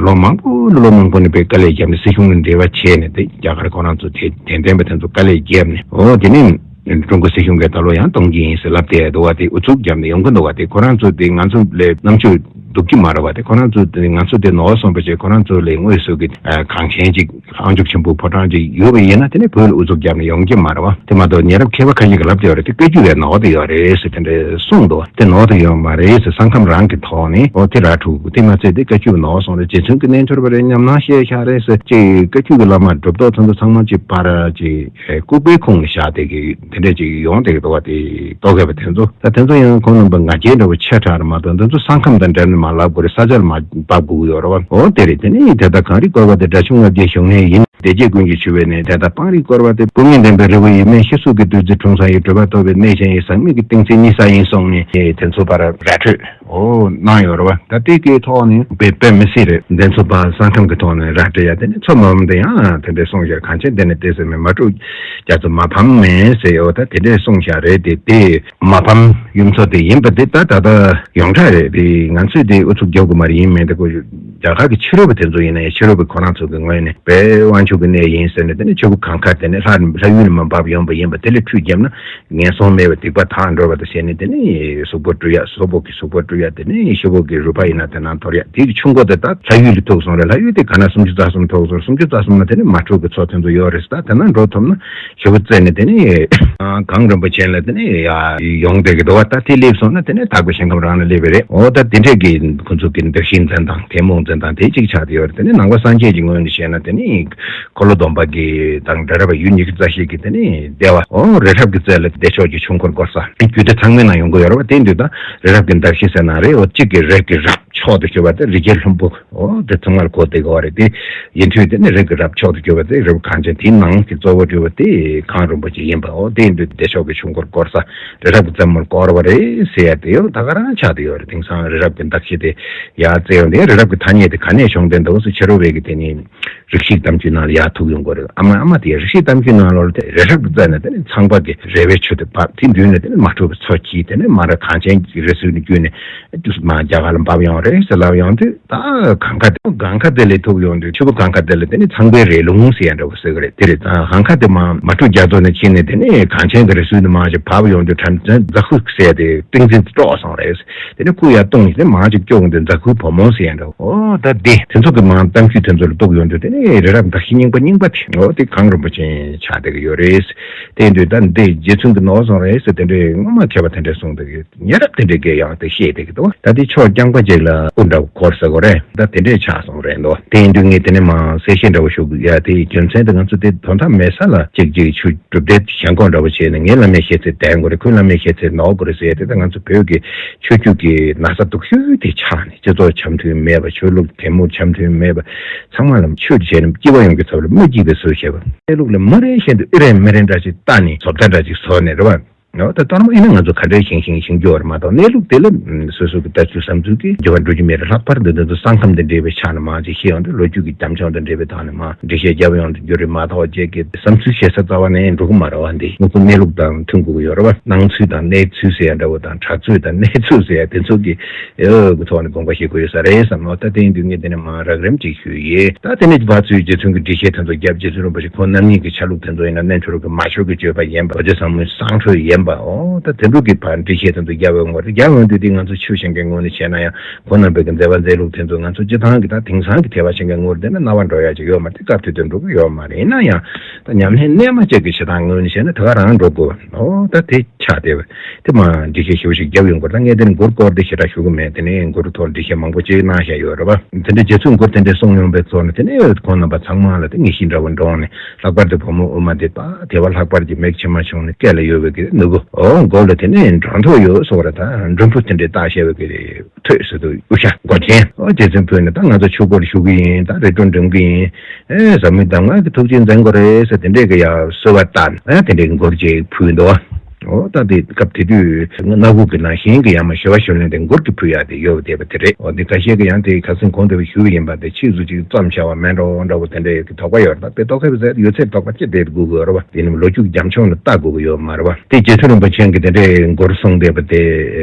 ལོ་མང་པོ་ལོ་མང་པོ་ནས་རྦད་དཀའ་ལས་བརྒྱབ་ནས་སྲིད་གཞུང་ལ་འབྲེལ་བ་བྱས་ནས་དེ་རྒྱ་གར་ཁོ་རང་ཚོ་དེ་དད་ལྡན་པ་དེ་ཚོ་དཀའ་ལས་བརྒྱབ་ནས་འོ་དེ་ནས་ཀྲུང་གོ་སྲིད་གཞུང་གིས་ད་ལོ་ཡང་གཏོང་གི་ཡིན་ཟེར་ལབ་བསྡད་འདུག་བ། དེ་ཨུ་ཚུགས་བརྒྱབ་ནས་ཡོང་གི་འདུག་བ། དེ་ཁོ་རང་ཚོ་དེ་ང་ཚོ་ལས་རྣམ་དཔྱོད་སྡུག་གི་མ་རེད་བ། དེ་ཁོ་རང་ཚོ་དེ་ང་ཚོ་དེ་ནོར་སོང་བ་བྱས་ཁོ་རང་ཚོ་ལས་དངོས་སུ་གི་གངས་ཆེན་ཅིག་དབང་ཕྱུག་ཆེན་པོའི་ཕོ་བྲང་ཅིག་ཡོད་པ་ཡིན་ན་དེ་ནས་བོད་ལ་ཨུ་ཚུགས་བརྒྱབ་ནས་ཡོང་གི་མ་རེད་བ། དེ་མ་གཏོགས་ཉེ་རབས་མཁས་པ་ཁ་ཤས་ཀྱིས་ལབ་བསྡད་ཡོད་རེད། དེ་བཀའ་བརྒྱུད་ལས་ནོར་དེ་ཡོད་རེད་ཟེར་དེ་འདྲ་གསུངས་འདུག་དེ་ནོར་དེ་ཡོད་མ་རེད་ཟེར། ས་ཁམས་རང་གི་ཐོག་ནས་འོ་དེ་ར་འཕྲོད། དེ་མ་ཚད་དེ་བཀའ་བརྒྱུད་ནོར་སོང་རེད། རྗེ་བཙུན་གྱི་རྣལ་འབྱོར་པ་རེད། ཉམས་སྣང་ཤེས་བཞག་རེད་ཟེར་ཅིག་བཀའ་བརྒྱུད་ཀྱི་བླ་མ་གྲུབ་ཐོབ་ཚོ་ཚོ་ཚང་མ་ཅིག་ཕར་ཅིག་ལྐུགས་པའི་ཁུངས་ལ་བཞག་བསྡད་ཀྱི་དེ་འདྲ་ཅིག་ཡོང་བསྡད་ཀྱི་འདུག་བ། དེ་རྟོག་གེ་བ་དེ་ཚོ་ད་དེ་ཚོ་ཡང་ཁོང་རྣམ་པ་ང་རྒྱལ་འདྲ་བོ་ཆེ་དྲགས་རེད་མ་གཏོགས་དེ་ཚོ་ས་ཁམས་དང་འབྲེལ་ནས་མ་ལབ་དགོས་རེད། ས་ཆ་ལ་མ་བབས་དགོས་ཀྱི་ཡོད་རེད་བ། འོ་དེ་རེད། དེ་ནས་དེ་ལྟར་གངས་རིས་བསྐོར་བ་དེ་སྒྲ་ཆུང་ལྔ་བརྒྱའི་བཞུགས་གནས་ཡིན། སྡེ་བརྒྱད་ཀུན་གྱི་ཞུ་བའི་གནས། དེ་ལྟར་སྤང་རིས་བསྐོར་བ་དེ་དཔུང་གཉེན་ལྡན་པའི་རི་བོ་ཡིན། སྨན་ཤི་གསོ་གི་བདུད་རྩི་འཁྲུངས་ས་ཡིན། གྲོལ་བ་ཐོབ་པའི་གནས་ཆེན་ཡིན། ཟག་མེད་ཀྱི་ཏིང་འཛིན་གནས་ས་ཡིན་གསུངས་ནས་དེ་ཚོ་ཕར་ར་འཕྲོད། འོ་གནང་ཡོད་རེད་བ། ད་ལྟའི་སྐད་ཐོག་ནས་དཔེ་དཔེ་མི་སྲིད་རེད། འདི་ཚོ་ཕར་ས་ཁམས་ཀྱི་ཐོག་ནས་ར་སྤྲད་ཡ་དེ་ནི་ཚོ་མ་འོངས་དེ་ཡང་དེ་འདྲའི་གསུངས་བཞག་གངས་ཅན་འདི་ནི་ཏི་སེ་མེད། མ་དྲུག་རྒྱ་མཚོ་མ་ཕམ་མེད་ཟེར་ཡོད། ད་དེ་འདྲའི་གསུངས་བཞག་རེད། དེ་དེ་མ་ཕམ་གཡུ་མཚོ་དེ་ཡིན་པ་དེ་ད་ད་ལྟ་ཡོངས་གྲགས་རེད། དེ་ང་ཚོས་དེ་ཨུ་ཚུགས་རྒྱབ་དགོས་མ་རེད། ཡིན་མིན་དེ་ཁོ་རྒྱ་གར་གྱི་ཕྱི་རོལ་པ་དེ་ཚོ་ཡིན་ན་ཡང་ཕྱི་རོལ་པ་ཁོ་རང་ཚོ་གི་ངོས་ནས་དཔེ་དབང་ཕྱུག་གི་གནས་ཡིན་ཟེར་ནས་དེ་ནི་ཆུ་བོ་གངས་དཀར་དེ་ནི་ལྷ་ལྷ་ཡུལ་ནས་མར་འབབ་ཡོང་པ་ཡིན་པ་དེ་ལ་ཁྲུས་བརྒྱབ་ན། ངན་སོང་མེད་པའི་སྡིག་པ་དག་འགྲོ་བ་དང་བྱས་ནས་དེ་ནས་གཟུགས་པོ་བཀྲུ་ཡ། གཟུགས་པོ་གི་གཟུགས་པོ་བཀྲུ་ཡ། དེ་ནས་ཤི་བོ་གི་རུས་པ་ཡིན་ན་དེ་ནང་འཐོར་ཡ། དེ་གི་ཆུ་མགོ་དེ་ད་ལྷ་ཡུལ་ལ་ཐུག་སོང་རེད། ལྷ་ཡུལ་དེ་ག་ན་སུམ་ཅུ་རྩ་གསུམ་ཐུག་སོང་། སུམ་ཅུ་རྩ་གསུམ་ན་དེ་ནས་མ་དྲུག་གི་མཚོ་དེ་ཚོ་ཡོད་རེད། ད་དེ་ན་འགྲོ་ཐུབ་ན་ཤི་བོ་རྩེ་ནས་དེ་ནས་གངས་རིན་པོ་ཆེ་ལ་དེ་ནས་ཡ་ཡོང་བསྡད་ཀྱི་འདུག་བ། ད་དེ་སླེབས་སོང་ན་དེ་ནས་དག་པའི་ཞིང་ཁམས་རང་ལ་སླེབས་པ་རེད། འོ་ད་དེ་འདྲས་ཀྱི་ཁོ་ཚོ་གི་འདུ་ཤེས་འཛིན་སྟངས་དད་མོས་འཛིན་སྟངས་དེ་གཅིག་ཆགས་བསྡད་ཡོད་རེད། དེ་ནས་ནང་པ་སངས་རྒྱས་ཀྱི་ངོས་ནས་བཤད་ན་དེ་ནས། འཁོར་ལོ་སྡོམ་པ་གི་དང་འབྲེལ་བ་ཡུལ་ཉི་ཤུ་རྩ་བཞི་གི་དེ་ནི་བདེ་བ། འོ་རི་རབ་ཀྱི་རྩེ་ལ་བདེ་མཆོག་གི་ཆོས་འཁོར་བསྐོར་ས། རྒྱུད་སྡེ་ཚང་མའི་ནང་ཡོང་གི་ཡོད་རེད་བ། དེ་འདུག་ད་རི་རབ་ཀྱི་འདབ་བཞི་ཟེར་ན་རེད། འོ་གཅིག་གི་རི་གི་རབ། མཆོག་ཏུ་གྱུར་པ་དེ་རི་རྒྱལ་ལྷུན་པོ། འོ་དེ་ཚང་མར་གོ་བདེ་གི་ཡོད་རེད་དེ། ཡིན་དུས་དེ་ནི་རི་གི་རབ་མཆོག་ཏུ་གྱུར་པ་དེ་རི་བོ་གངས་ཅན་དེའི་ནང་གི་གཙོ་བོ་གྱུར་པ་དེ་གངས་རིན་པོ་ཆེ་ཡིན་པ། འོ་དེ་ཡིན་དུས་བདེ་མཆོག་གི་ཆོས་འཁོར་བསྐོར་ས་རི་རབ་ཀྱི་རྩེ་མོར་བསྐོར་བ་རེད་ཟེར་ཡ་དེ་ཡང་ད་ག་རང་ཆགས་བསྡད་ཡོད་རེད། དེང་སང་རི་རབ་ཀྱི་འདབ་བྱེད་དེ་ཡར་བཙལ་ཡོང་དེ་རི་རབ་ཀྱི་ཐ་སྙད་དེ་ག་ནས་བྱུང་བསྡད་འདུག་ཟེར། ཕྱི་རོལ་བའི་གི་དེ་ནི་རིགས་ཤིག་གཏམ་རྒྱུད་ནང་ལ་ཡར་ཐུག་ཡོང་གི་རེད། ཨ་མ་ཨ་མ་དེ་རིགས་ཤིག་གཏམ་རྒྱུད་ནང་ལོགས་ལ་དེ་རི་རབ་ཀྱི་རྩེ་ནས་དེ་ནི་ཚངས་པ་གི་རལ་པའི་ཆུ་དེ་བབས། དེ་མདུན་ནས་དེ་ནི་མ་འཁྲུགས་པའི་མཚོ་སྐྱེས། དེ་ནས་མར་གངས་ཅན་གྱི་རི་སུལ་ནས་བརྒྱུད་ནས་དེ་མར་རྒྱ་གར་ལ་འབབ་ཡོང་རེད་ཟེར་ལབ་ཡོང་དུས། ད་གངས་ཁ་དེ་གངས་ཁ་དེ་ལས་ཐུག་ཡོང་དུས་ཆུ་བོ་གངས་ཁ་དེ་ལ་དེ་ནི་ཚངས་པའི་རལ་ལུང་ཟེར་ཡ་འདྲ་བོ་ཟེར་གི་རེད། དེ་རེད། ད་གངས་ཁ་དེ་མར་མ་འཁྲུགས་རྒྱ་མཚོ་ནས་ཕྱིན་ནས་དེ་ནས་གངས་ཅན་གྱི་རི་སུལ་ནས་མར་ཅིག་བབས་ཡོང་དུས་དྲན་རྫ་ཁུག་ཟེར་དེ་ཏིང་འཛིན་དཀྲོགས་སོང་རེད། དེ་ནས་ཁུག་ཡར་བཏུངས་ནས་དེ་མར་ཅིག་སྐྱོག་འོང་དུས་རྫ་ཁུག་བུ་མོ་ཟེར་ཡ་འདྲ་བོ། འོ་ད་དེ་དེ་ཚོ་གི་མར་གཏམ་རྒྱུད་དེ་ཚོ་ལ་གཏུགས་ཡོང་དུས་དེ་ནས་རི་རབ་འདབ་བྱེད་རྙིང་པ་རྙིང་པ་དེ། འོ་དེ་གངས་རིན་པོ་ཆེ་ཆགས་བསྡད་ཀྱི་ཡོད་རེད། དེ་ཡིན་དུས་ད་འདི་རྗེ་བཙུན་གྱིས་ནོར་སོང་རེད་ཟེར་དེ་འདྲའི་སྔོན་མ་མཁས་པ་དེ་འདྲས་གསུངས་བསྡད་ཀྱི་ཡོད། ཉེ་རབས་དེ་འདྲའི་སྐད་ཡང་དེ་བཤད་བསྡད་ཀྱི་འདུག་ད་དེ་ཕྱོགས་རྐྱང་པ་ཅིག་ལ་སྐུ་འདྲ་བོ་འཁོར་ཟེར་དགོས་རེད། ད་དེ་འདྲས་ཆགས་སོང་རེད་འདུག་དེ་ཡིན་དུས་ངས་དེ་ནས་མར་གསལ་བཤད་འདྲ་བོ་ཞུ་དགོས་ཡ། དེའི་རྒྱུ་མཚན་དེ་ང་ཚོ་དེ་དོན་དག་མེད་ས་ལ་གཅིག་གཅིག་ཆུ་སྒྲུབ་སྡེ་ཞལ་འགོང་འདྲ་བོ་བྱས་ནས་ངས་བླ་མའི་བཤད་ཚད་འདོན་དགོས་རེད། ཁོས་བླ་མའི་བཤད་ཚད་ནོར་དགོས་རེད་ཟེར་ཡ་དེ། ད་ང་ཚོ་བོད་ཀྱི་ཆོས་བརྒྱུད་ཀྱི་ན་ཚ་སྡུག་ཤོས་དེ་ཆགས་ནས་སྤྱི་ཚོགས་འཆམ་མཐུན་མེད་པ། ཆོས་ལུགས་གད་མོ་འཆམ་མཐུན་མེད་པ། ཚང་མ་ལ་ཆོས་བྱས་ནས་སྐྱིད་པ་ཡོང་རྒྱུའི་ཐབས་ལ་མི་སྐྱིད་པའི་བཟོ་བྱས་པ། གནས་ལུགས་ལ་མི་རེ་བཞིན་དུ་ཨི་རན་མི་རན་འདྲ་ཞིག་བལྟས་ནས་བཟོ་ལྟ་འདྲ་ཞིག་བཟོས་ནས་རེད་བ། འོ་ད་ལྟ་མ་ཡིན་ན་ང་ཚོ་ག་འདྲའི་ཞིང་ཞིང་ཞིང་རྒྱུ་བར་མ་གཏོགས། གནས་ལུགས་དེ་ལ་སོ་སོ་གི་ལྟ་ཚུལ་བསམ་ཚུལ་གྱིས་འགྱུར་བ་འགྲོ་རྒྱུ་མེད་རེད། ལྷག་པར་དུ་འདི་ཚོ་ས་ཁམས་དང་འབྲེལ་བའི་ཆ་ནས་མར་ཅིག་བཤད་ཡོང་དུས་ལོ་རྒྱུས་ཀྱི་རྒྱབ་ལྗོངས་དང་འབྲེལ་བའི་ཐོག་ནས་མར་འགྲེལ་བཤད་རྒྱབ་ཡོང་དུས་རྒྱུ་རེད་མ་གཏོགས། ཁྱེད་ཀྱི་བསམ་ཚུལ་བཤད་ས་རྩ་བ་ནས་འགྲོ་གི་མ་རེད་བ། འདི་ང་ཚོ་གནས་ལུགས་དང་མཐུན་དགོས་ཀྱི་ཡོད་རེད་བ། སྣང་ཚུལ་དང་གནས་ཚུལ་ཟེར་ཡ་འདྲ་བོ་དང་། གྲགས་ཚུལ་དང་གནས་ཚུལ་ཟེར་ཡ་དེ་ཚོ་གི་ཨེ་གི་ཐོག་ནས་དགོངས་པ་བཞེས་དགོས་ཡོད་ས་རེད་བསམ་ནོ། ད་དེ་ཡིན་དུས་ངས་དེ་ནས་མར་རགས་རིམ་ཅིག་ཞུ་ཡིན། ད་དེ་ནས་ཕར་ཚུར་རྗེ་བཙུན་གྱི་འགྲེལ་བཤད་དེ་ཚོ་བརྒྱབ། རྗེ་བཙུན་རིན་པོ་ཆེ་ཁོང་རྣམ་གཉིས་ཀྱི་ཆ་ལུགས་དེ་ཚོ་ཡིན་ན་རྣལ་འབྱོར་གྱི་མ་ཤོར་གྱི་སྤྱོད་པ་ཡིན་པ། རྡོ་རྗེ་ཟབ་མོའི་གསང་འཕྲོས་ཡིན་པ། འོ་ད་དེ་འདྲ་གི་ཕར་འགྲེལ་བཤད་དེ་ཚོ་བརྒྱབ་ཡོང་བ་རེད། བརྒྱབ་ཡོང་དུས་དེ་ང་ཚོ་ཆོས་བྱེད་མཁན་ངོས་ནས་བྱས་ན་ཡང་ཁོང་རྣམ་པའི་གི་མཛད་པ་མཛད་ལུགས་དེ་ཚོ་ང་ཚོ་སྤྱི་བཏང་གི་ད་དེང་སང་གི་དད་པ་བྱེད་མཁན་ངོས་ནས་བལྟས་ན་རྣ་བར་འགྲོ་ཡ་ཅིག་ཡོད་མ་རེད། སྐབས་དེ་དུས་འགྲོ་གི་ཡོད་མ་རེད། ཡིན་ན་ཡང་ད་ཉམས་ལེན་རྣལ་མ་ཅིག་གི་བྱེད་སྟངས་ངོས་ནས་བྱས་ན་ད་ག་རང་འགྲོ་དགོས། འོ་ད་དེ་ཆགས་བསྡད་པ། དེ་མར་འགྲེལ་བཤད་ཞེ་པོ་ཞིག་བརྒྱབ་ཡོང་དགོས། ད་ངས་དེ་ནས་མགུར་སྐོར་དེ་ཞེ་དྲག་ཞུ་གི་མེད། དེ་ནས་མགུར་ཐོག་འགྲེལ་བཤད་མང་པོ་ཅིག་གནང་བཞག་ཡོད་རེད་པ། དེ་འདྲ་རྗེ་བཙུན་མགུར་དེ་འདྲ་གསུངས་ཡོང་པའི་ཚོགས་ནས་དེ་ནས་ཁོང་རྣམ་པ་ཚང་མ་ལ་དེ་ངེས་ཤེས་འདྲ་བོ་འདྲོངས་ནས། ལྷག་པར་དུ་བུ་མོ་དབུ་མ་དེ་ད་དེ་བ་ལྷག་པར་གྱི་མིག་མཆི་མ་ཕྱུང་ནས། སྐེ་ལ་ཡོད་པའི་གི་ནོར་བུ། འོ་མགོ་ལ་དེ་ནས་འགྲོ་མདོག་ཡོད་སོགས་རེད། ད་མགྲོན་བུ་དེ་འདྲའི་རྟགས་བཤད་པའི་གི་ཐོད་ཟེར་དུས་དབུ་ཞྭ་མགོ་ཅན། འོ་རྗེ་བཙུན་ཕུལ་ནས། ད་ང་ཚོ་ཆོས་སྒོར་ཞུགས་གི་ཡིན། ད་རི་ཁྲོད་འགྲིམ་གི་ཡིན། ཨེ་ཟབ་མོའི་གདམས་ངག་གི་ཐུགས་རྗེ་མཛད་དགོས་རེད་ཟེར་དེ་འདྲས་ཀྱི་ཡ་གསོལ་བ་བཏབ་ནས། ཨེ་དེ་འདྲས་ཀྱི་མགུར་ཅིག་ཕུལ་འདུག་འོ་ད་དེ་སྐབས་དེ་དུས་སྣ་ཁུག་གི་ནང་བཞིན་གྱི་ཡ་མ་ཞི་བ་ཞུ་ལེན་དེ་མགུར་གྱི་ཕུལ་ཡ་དེ་ཡོད་བསྡད་པ་དེ་རེད། འོ་འདི་ཁ་ཤས་ཀྱི་ཡང་དེ་ཁ་སང་གོང་དུ་ཞུས་ཡིན་པ་དེ་ཕྱིས་སུ་ཅིག་བརྩམས་བྱ་བ་མེད་འགྲོ་འདྲ་བོ་དེ་འདྲས་ཀྱི་དོགས་པ་ཡོད་རེད། ད་དཔེ་རྟོགས་ཁ་བའི་ཟེར་ཡོད་ཚད་རྟོགས་པ་ཅི་བསྡད་དགོས་ཀྱི་ཡོད་རེད་བ། དེ་ནི་ལོ་རྒྱུས་ཀྱི་རྒྱབ་ལྗོངས་ལ་ལྟ་དགོས་ཀྱི་ཡོད་མ་རེད་བ། དེ་རྗེ་བཙུན་རིན་པོ་ཆེ་གིས་དེ་འདྲའི་མགུར་གསུངས་བསྡད་པ་དེ་